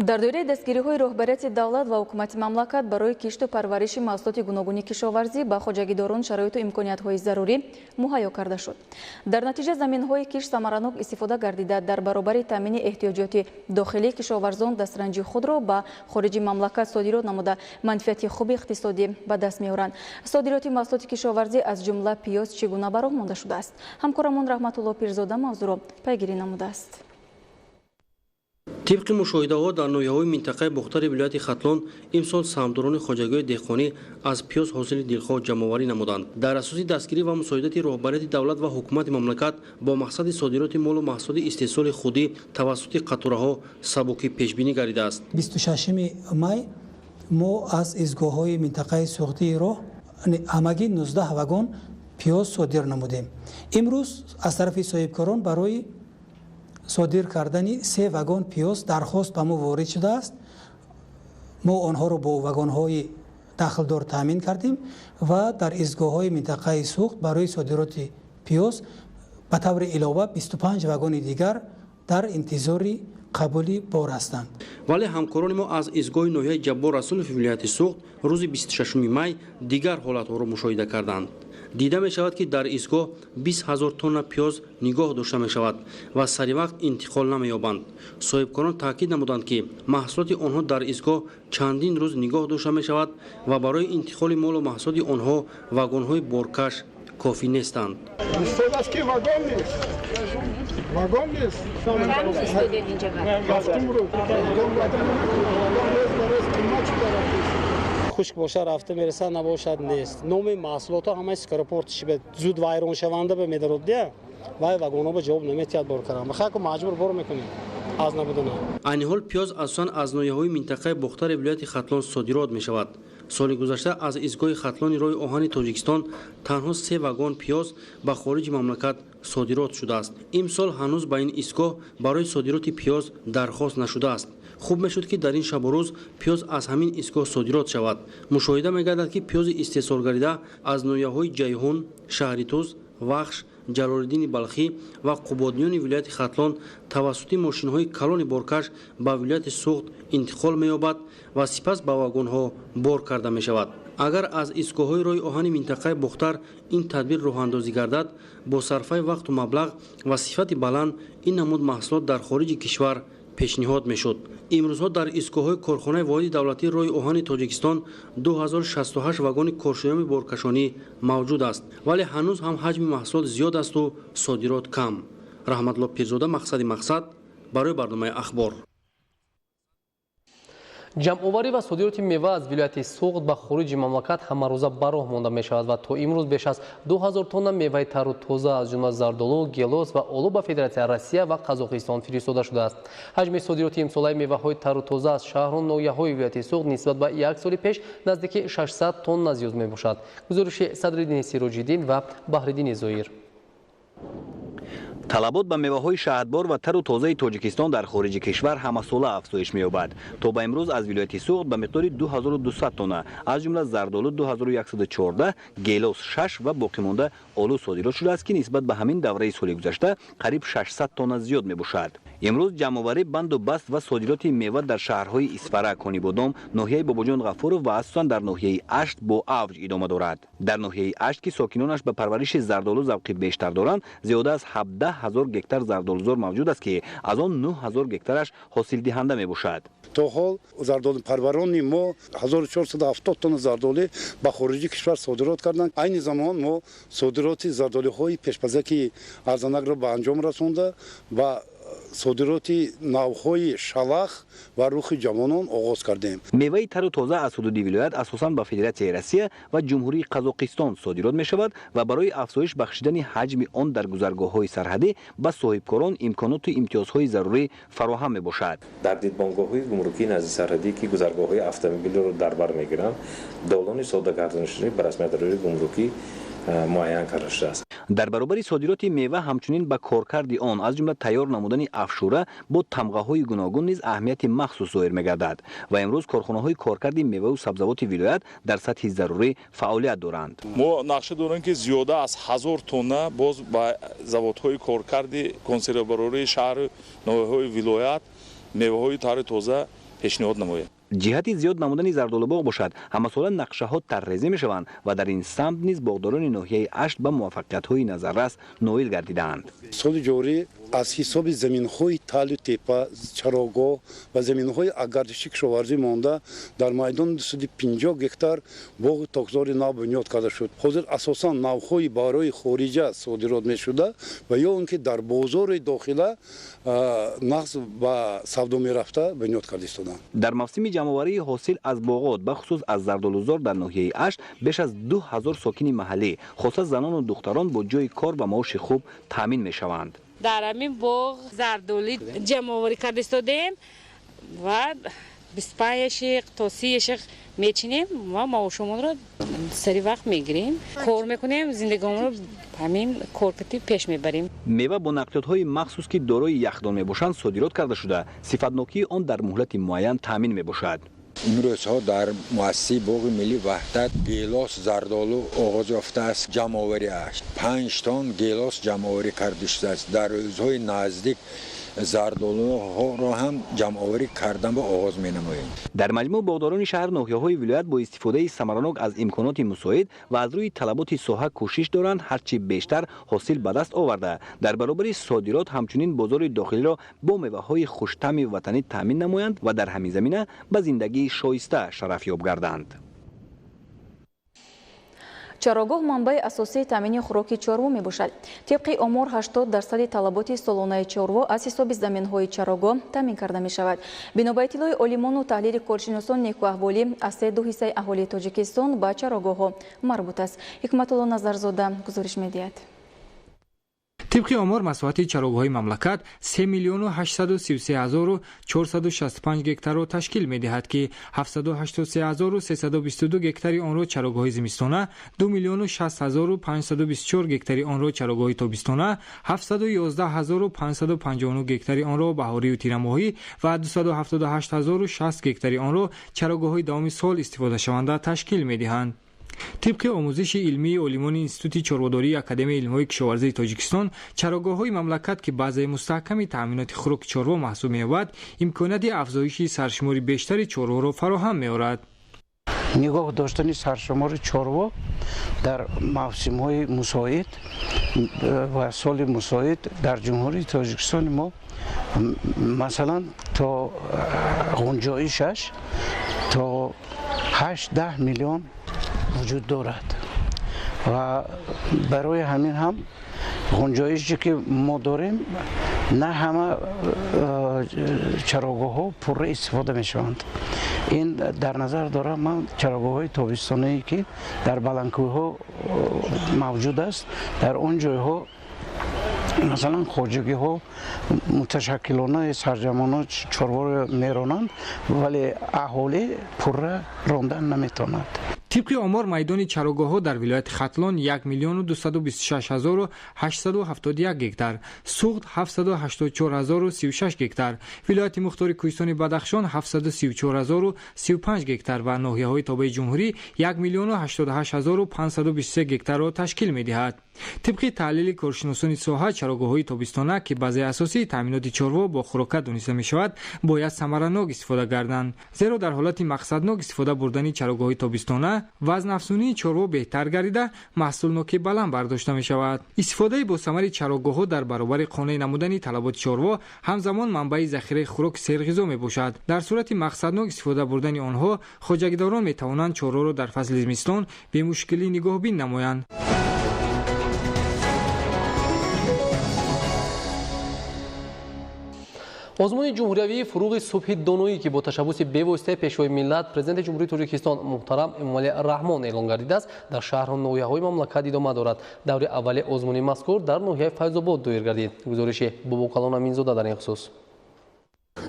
Speaker 1: Дар доираи дастгириҳои роҳбарияти давлат ва ҳукумати мамлакат барои кишту парвариши маҳсулоти гуногуни кишоварзӣ ба хоҷагидорон шароиту имкониятҳои зарурӣ муҳайё карда шуд. Дар натиҷа заминҳои кишт самаранок истифода гардида, дар баробари таъмини эҳтиёҷоти дохилии кишоварзон дастранҷи худро ба хориҷи мамлакат содирот намуда, манфиати хуби иқтисодӣ ба даст меоранд. Содироти маҳсулоти кишоварзӣ аз ҷумла пиёз чӣ гуна ба роҳ монда шудааст? Ҳамкорамон Раҳматулло Пирзода мавзӯъро пайгирӣ намудааст.
Speaker 21: Тибқи мушоҳидаҳо дар ноҳияҳои минтақаи Бохтари вилояти Хатлон имсол саҳмдорони хоҷагиҳои деҳқонӣ аз пиёз ҳосили дилхоҳ ҷамъоварӣ намуданд. Дар асоси дастгирӣ ва мусоидати роҳбарияти давлат ва ҳукумати мамлакат бо мақсади содироти молу маҳсулоти истеҳсоли худӣ тавассути қатораҳо сабукӣ пешбинӣ гардидааст.
Speaker 22: 26 май мо аз изгоҳҳои минтақаи Суғдии роҳ ҳамагӣ 19 вагон пиёз содир намудем. Имрӯз аз тарафи соҳибкорон барои содир кардани 3 вагон пиёз дархост ба мо ворид шудааст. Мо онҳоро бо вагонҳои дахлдор таъмин кардем ва дар изгоҳҳои минтақаи Суғд барои содироти пиёз ба таври илова 25 вагони дигар дар интизори қабули бор ҳастанд.
Speaker 21: Вале ҳамкорони мо аз изгоҳи ноҳияи Ҷаббор Расулов вилояти Суғд рӯзи 26 май дигар ҳолатҳоро мушоҳида карданд. Дида мешавад, ки дар изгоҳ 20 000 тонна пиёз нигоҳ дошта мешавад ва саривақт интиқол намеёбанд. Соҳибкорон таъкид намуданд, ки маҳсулоти онҳо дар изгоҳ чандин рӯз нигоҳ дошта мешавад ва барои интиқоли молу маҳсулоти онҳо вагонҳои боркаш кофӣ нестанд.
Speaker 23: Хушк боша рафта мерасад, набошад нест. Номи маҳсулотҳо ҳамаи скоропортиши зуд вайроншаванда ба медарод дия, вай вагонҳо ба ҷавоб наметиҳад бор кардан. Хайку маҷбур бор мекунем аз набудана.
Speaker 21: Айни ҳол пиёз асосан аз ноҳияҳои минтақаи Бохтари вилояти Хатлон содирот мешавад. Соли гузашта аз изгоҳи Хатлони роҳи оҳани Тоҷикистон танҳо 3 вагон пиёз ба хориҷи мамлакат содирот шудааст. Имсол ҳанӯз ба ин истгоҳ барои содироти пиёз дархост нашудааст. Хуб мешуд, ки дар ин шабу рӯз пиёз аз ҳамин истгоҳ содирот шавад. Мушоҳида мегардад, ки пиёзи истеҳсолгардида аз ноҳияҳои Ҷайҳун, Шаҳри Тӯз, Вахш, Ҷалолиддини Балхӣ ва Қубодиёни вилояти Хатлон тавассути мошинҳои калони боркаш ба вилояти Суғд интиқол меёбад ва сипас ба вагонҳо бор карда мешавад. Агар аз истгоҳҳои роҳи оҳани минтақаи Бохтар ин тадбир роҳандозӣ гардад, бо сарфаи вақту маблағ ва сифати баланд ин намуд маҳсулот дар хориҷи кишвар пешниҳод мешуд. Имрӯзҳо дар истгоҳҳои корхонаи воҳиди давлатии роҳи оҳани Тоҷикистон 2068 вагони коршоёми боркашонӣ мавҷуд аст, вале ҳанӯз ҳам ҳаҷми маҳсулот зиёд асту содирот кам. Раҳматулло Пирзода, Мақсади мақсад, барои барномаи Ахбор.
Speaker 2: Ҷамъоварӣ ва содироти мева аз вилояти Суғд ба хориҷи мамлакат ҳамарӯза ба роҳ монда мешавад ва то имрӯз беш аз 2000 тонна меваи тару тоза, аз ҷумла зардолу, гелос ва олу ба Федератсияи Россия ва Қазоқистон фиристода шудааст. Ҳаҷми содироти имсолаи меваҳои тару тоза аз шаҳру ноҳияҳои вилояти Суғд нисбат ба як соли пеш наздики 600 тонна зиёд мебошад. Гузориши Садриддини Сироҷиддин ва Баҳриддини Зоир.
Speaker 3: Талабот ба меваҳои шаҳдбор ва тару тозаи Тоҷикистон дар хориҷи кишвар ҳамасола афзоиш меёбад. То ба имрӯз аз вилояти Суғд ба миқдори 2200 тонна, аз ҷумла зардолу 2114, гелос 6 ва боқимонда олу содирот шудааст, ки нисбат ба ҳамин давраи соли гузашта қариб 600 тонна зиёд мебошад. Имрӯз ҷамъоварӣ, банду баст ва содироти мева дар шаҳрҳои Исфара, Конибодом, ноҳияи Бобоҷон Ғафуров ва асосан дар ноҳияи Ашт бо авҷ идома дорад. Дар ноҳияи Ашт, ки сокинонаш ба парвариши зардолу завқи бештар доранд, зиёда аз 17 000 гектар зардолузор мавҷуд аст, ки аз он 9000 гектараш ҳосилдиҳанда мебошад.
Speaker 4: То ҳол зардолупарварони мо 1470 тонна зардолӣ ба хориҷи кишвар содирот карданд. Айни замон мо содироти зардолиҳои пешпазаки арзанакро ба анҷом расонда, ба содироти навъҳои шалах ва рухи ҷавонон оғоз кардем.
Speaker 3: Меваи тару тоза аз ҳудуди вилоят асосан ба Федератсияи Россия ва Ҷумҳурии Қазоқистон содирот мешавад ва барои афзоиш бахшидани ҳаҷми он дар гузаргоҳҳои сарҳадӣ ба соҳибкорон имконоту имтиёзҳои зарурӣ фароҳам мебошад.
Speaker 5: Дар дидбонгоҳҳои гумрукии назди сарҳадӣ, ки гузаргоҳҳои автомобилиро дар бар мегиранд, долони соддагардонишавӣ ба расмиятдарории гумрукӣ муайян карда шудааст.
Speaker 3: Дар баробари содироти мева ҳамчунин ба коркарди он, аз ҷумла тайёр намудани афшура бо тамғаҳои гуногун низ аҳамияти махсус зоҳир мегардад ва имрӯз корхонаҳои коркарди меваву сабзавоти вилоят дар сатҳи зарурӣ фаъолият доранд.
Speaker 24: Мо нақша дорем, ки зиёда аз 1000 тонна боз ба заводҳои коркарди консервобарории шаҳру ноҳияҳои вилоят меваҳои тару тоза пешниҳод намоем.
Speaker 3: Ҷиҳати зиёд намудани зардолубоғ бошад, ҳамасола нақшаҳо тарҳрезӣ мешаванд ва дар ин самт низ боғдорони ноҳияи Ашт ба муваффақиятҳои назаррас ноил гардидаанд.
Speaker 4: Соли ҷорӣ аз ҳисоби заминҳои талу тепа, чарогоҳ ва заминҳои гардиши кишоварзӣ монда дар майдони 250 гектар боғи токзори нав бунёд карда шуд. Ҳозир асосан навъҳои барои хориҷа содирот мешуда ва ё он ки дар бозори дохила нағз ба савдо мерафта бунёд карда истоданд.
Speaker 3: Дар мавсими ҷамъоварии ҳосил аз боғот, бахусус аз зардолузор дар ноҳияи Ашт беш аз 2000 сокини маҳаллӣ, хоса занону духтарон, бо ҷойи кор ва маоши хуб таъмин мешаванд.
Speaker 25: Дар ҳамин боғ зардолӣ ҷамъоварӣ карда истодем ва 25 яшиқ то 30 яшиқ мечинем ва маошомонро сари вақт мегирем, кор мекунем, зиндагиамонро ҳамин коркати пеш мебарем.
Speaker 3: Мева бо нақлиётҳои махсус, ки дорои яхдон мебошанд, содирот карда шуда, сифатнокии он дар муҳлати муайян таъмин мебошад.
Speaker 26: Имрӯзҳо дар муассисаи боғи миллӣ Ваҳдат гелос, зардолу оғоз ёфтааст ҷамъовариаш. 5 тонн гелос ҷамъоварӣ карда шудааст. Дар рӯзҳои наздик зардолуҳоро ҳам ҷамъоварӣ кардан ба оғоз менамоем.
Speaker 3: Дар маҷмӯъ, боғдорони шаҳр, ноҳияҳои вилоят бо истифодаи самаранок аз имконоти мусоид ва аз рӯи талаботи соҳа кӯшиш доранд ҳарчи бештар ҳосил ба даст оварда, дар баробари содирот ҳамчунин бозори дохилиро бо меваҳои хуштаъми ватанӣ таъмин намоянд ва дар ҳамин замина ба зиндагии шоиста шарафёб гарданд.
Speaker 1: Чарогоҳ манбаи асосии таъмини хӯроки чорво мебошад. Тибқи омор, 80% талаботи солонаи чорво аз ҳисоби заминҳои чарогоҳ таъмин карда мешавад. Бино ба иттилои олимону таҳлили коршиносон, некуаҳволӣ аз се ду ҳиссаи аҳолии Тоҷикистон ба чарогоҳҳо марбут аст. Ҳикматулло Назарзода гузориш медиҳад.
Speaker 6: Тибқи омор, масоҳати чарогоҳҳои мамлакат 3 833 465 гектарро ташкил медиҳад, ки 783 322 гектари онро чарогоҳҳои зимистона, 2 060 524 гектари онро чарогоҳи тобистона, 711 559 гектари онро баҳорию тирамоҳӣ ва 278 060 гектари онро чарогоҳҳои давоми сол истифодашаванда ташкил медиҳанд. Тибқи омӯзиши илмии олимони Институти чорводории Академияи илмҳои кишоварзии Тоҷикистон, чарогоҳҳои мамлакат, ки базаи мустаҳками таъминоти хӯроки чорво маҳсуб меёбад, имконияти афзоиши саршумори бештари чорворо фароҳам меорад.
Speaker 7: Нигоҳ доштани саршумори чорво дар мавсимҳои мусоид ва соли мусоид дар Ҷумҳурии Тоҷикистони мо, масалан, то ғунҷоишаш то 8-10 миллион вуҷуд дорад ва барои ҳамин ҳам ғунҷоише ки мо дорем, на ҳама чарогоҳҳо пурра истифода мешаванд. Ин дар назар дорам ман чарогоҳҳои тобистонае, ки дар баландкӯҳҳо мавҷуд аст. Дар он ҷойҳо, масалан, хоҷагиҳо муташаккилона сарҷамона чорворо меронанд, вале аҳолӣ пурра рондан наметавонад.
Speaker 6: Тибқи омор, майдони чарогоҳҳо дар вилояти Хатлон 1 226 871 гектар, Суғд 784 036 гектар, вилояти мухтори Кӯҳистони Бадахшон 734 035 гектар ва ноҳияҳои тобеи ҷумҳурӣ 1 088 523 гектарро ташкил медиҳад. Тибқи таҳлили коршиносони соҳа, чарогоҳҳои тобистона, ки базаи асосии таъминоти чорво бо хӯрока дониста мешавад, бояд самаранок истифода гарданд, зеро дар ҳолати мақсаднок истифода бурдани чарогоҳҳои тобистона вазнафзунии чорво беҳтар гардида, маҳсулнокӣ баланд бардошта мешавад. Истифодаи босамари чарогоҳҳо дар баробари қонеъ намудани талаботи чорво ҳамзамон манбаи захираи хӯроки серғизо мебошад. Дар сурати мақсаднок истифода бурдани онҳо хоҷагидорон метавонанд чорворо дар фасли зимистон бемушкилӣ нигоҳбин намоянд.
Speaker 2: Озмуни ҷумҳуриявии фуруғи субҳи доноӣ, ки бо ташаббуси бевоситаи Пешвои миллат, Президенти Ҷумҳурии Тоҷикистон муҳтарам Эмомалӣ Раҳмон эълон гардидааст, дар шаҳру ноҳияҳои мамлакат идома дорад. Даври аввали озмуни мазкур дар ноҳияи Файзобод доир гардид. Гузориши Бобокалон Аминзода дар ин хусус.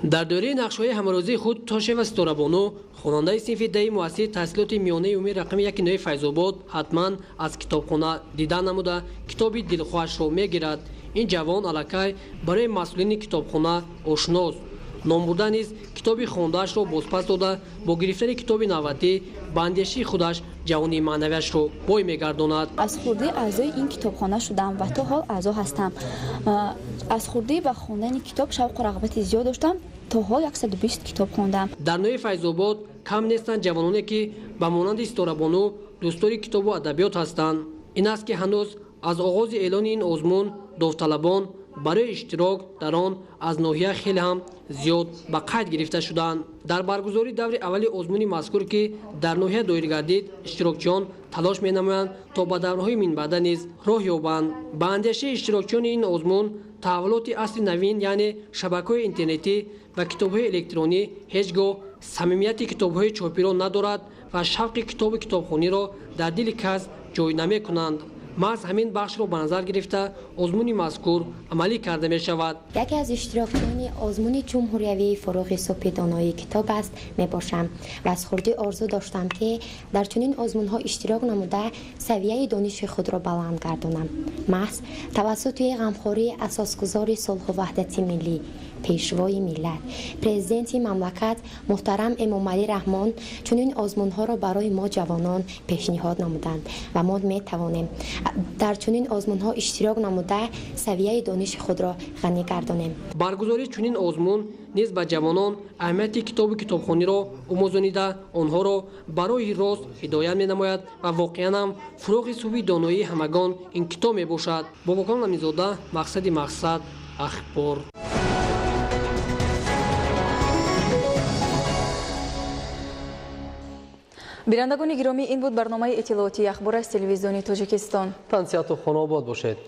Speaker 20: Дар доираи нақшҳои ҳамарӯзии худ Тошева Ситорабону, хонандаи синфи даҳи муассисаи таҳсилоти миёнаи умумии рақами 1 ноҳияи Файзобод, ҳатман аз китобхона дида намуда китоби дилхоҳашро мегирад. Ин ҷавон аллакай барои масъулини китобхона ошност. Номбурда низ китоби хондаашро бозпас дода, бо гирифтани китоби навбатӣ ба андешаи худаш ҷавонии маънавиашро бой мегардонад.
Speaker 8: Аз хурдӣ аъзои ин китобхона шудам ва то ҳол аъзо ҳастам. Аз хурдӣ ба хондани китоб шавқу рағбати зиёд доштам. То ҳол 120 китоб хондам.
Speaker 20: Дар ноҳияи Файзобод кам нестанд ҷавононе, ки ба монанди Ситорабону дӯстдори китобу адабиёт ҳастанд. Ин аст, ки ҳанӯз аз оғози эълони ин озмун довталабон барои иштирок дар он аз ноҳия хеле ҳам зиёд ба қайд гирифта шуданд. Дар баргузории даври аввали озмуни мазкур, ки дар ноҳия доир гардид, иштирокчиён талош менамоянд, то ба даврҳои минбаъда низ роҳ ёбанд. Ба андешаи иштирокчиёни ин озмун, таҳаввулоти асри навин, яъне шабакаҳои интернетӣ ва китобҳои электронӣ, ҳеҷ гоҳ самимияти китобҳои чопиро надорад ва шавқи китобу китобхониро дар дили кас ҷой намекунанд. Маҳз ҳамин бахшро ба назар гирифта озмуни мазкур амалӣ карда мешавад.
Speaker 10: Яке аз иштирокчиёни озмуни ҷумҳуриявии фуруғи субҳи доноии китоб аст мебошам ва аз хурдӣ орзу доштам, ки дар чунин озмунҳо иштирок намуда савияи дониши худро баланд гардонам. Маҳз тавассути ғамхории асосгузори сулҳу ваҳдати миллӣ, Пешвои миллат, Президенти мамлакат муҳтарам Эмомалӣ Раҳмон чунин озмунҳоро барои мо ҷавонон пешниҳод намуданд ва мо метавонем дар чунин озмунҳо иштирок намуда савияи дониши худро ғанӣ гардонем.
Speaker 20: Баргузории чунин озмун низ ба ҷавонон аҳамияти китобу китобхониро омӯзонида, онҳоро ба роҳи рост ҳидоят менамояд ва воқеан ҳам фуруғи субҳи доноии ҳамагон ин китоб мебошад. Бобокалон Аминзода, Мақсади мақсад, Ахбор.
Speaker 1: Бинандагони гиромӣ, ин буд барномаи иттилоотии Ахбор аз телевизиони Тоҷикистон.
Speaker 2: Тансиҳату хонаобод бошед.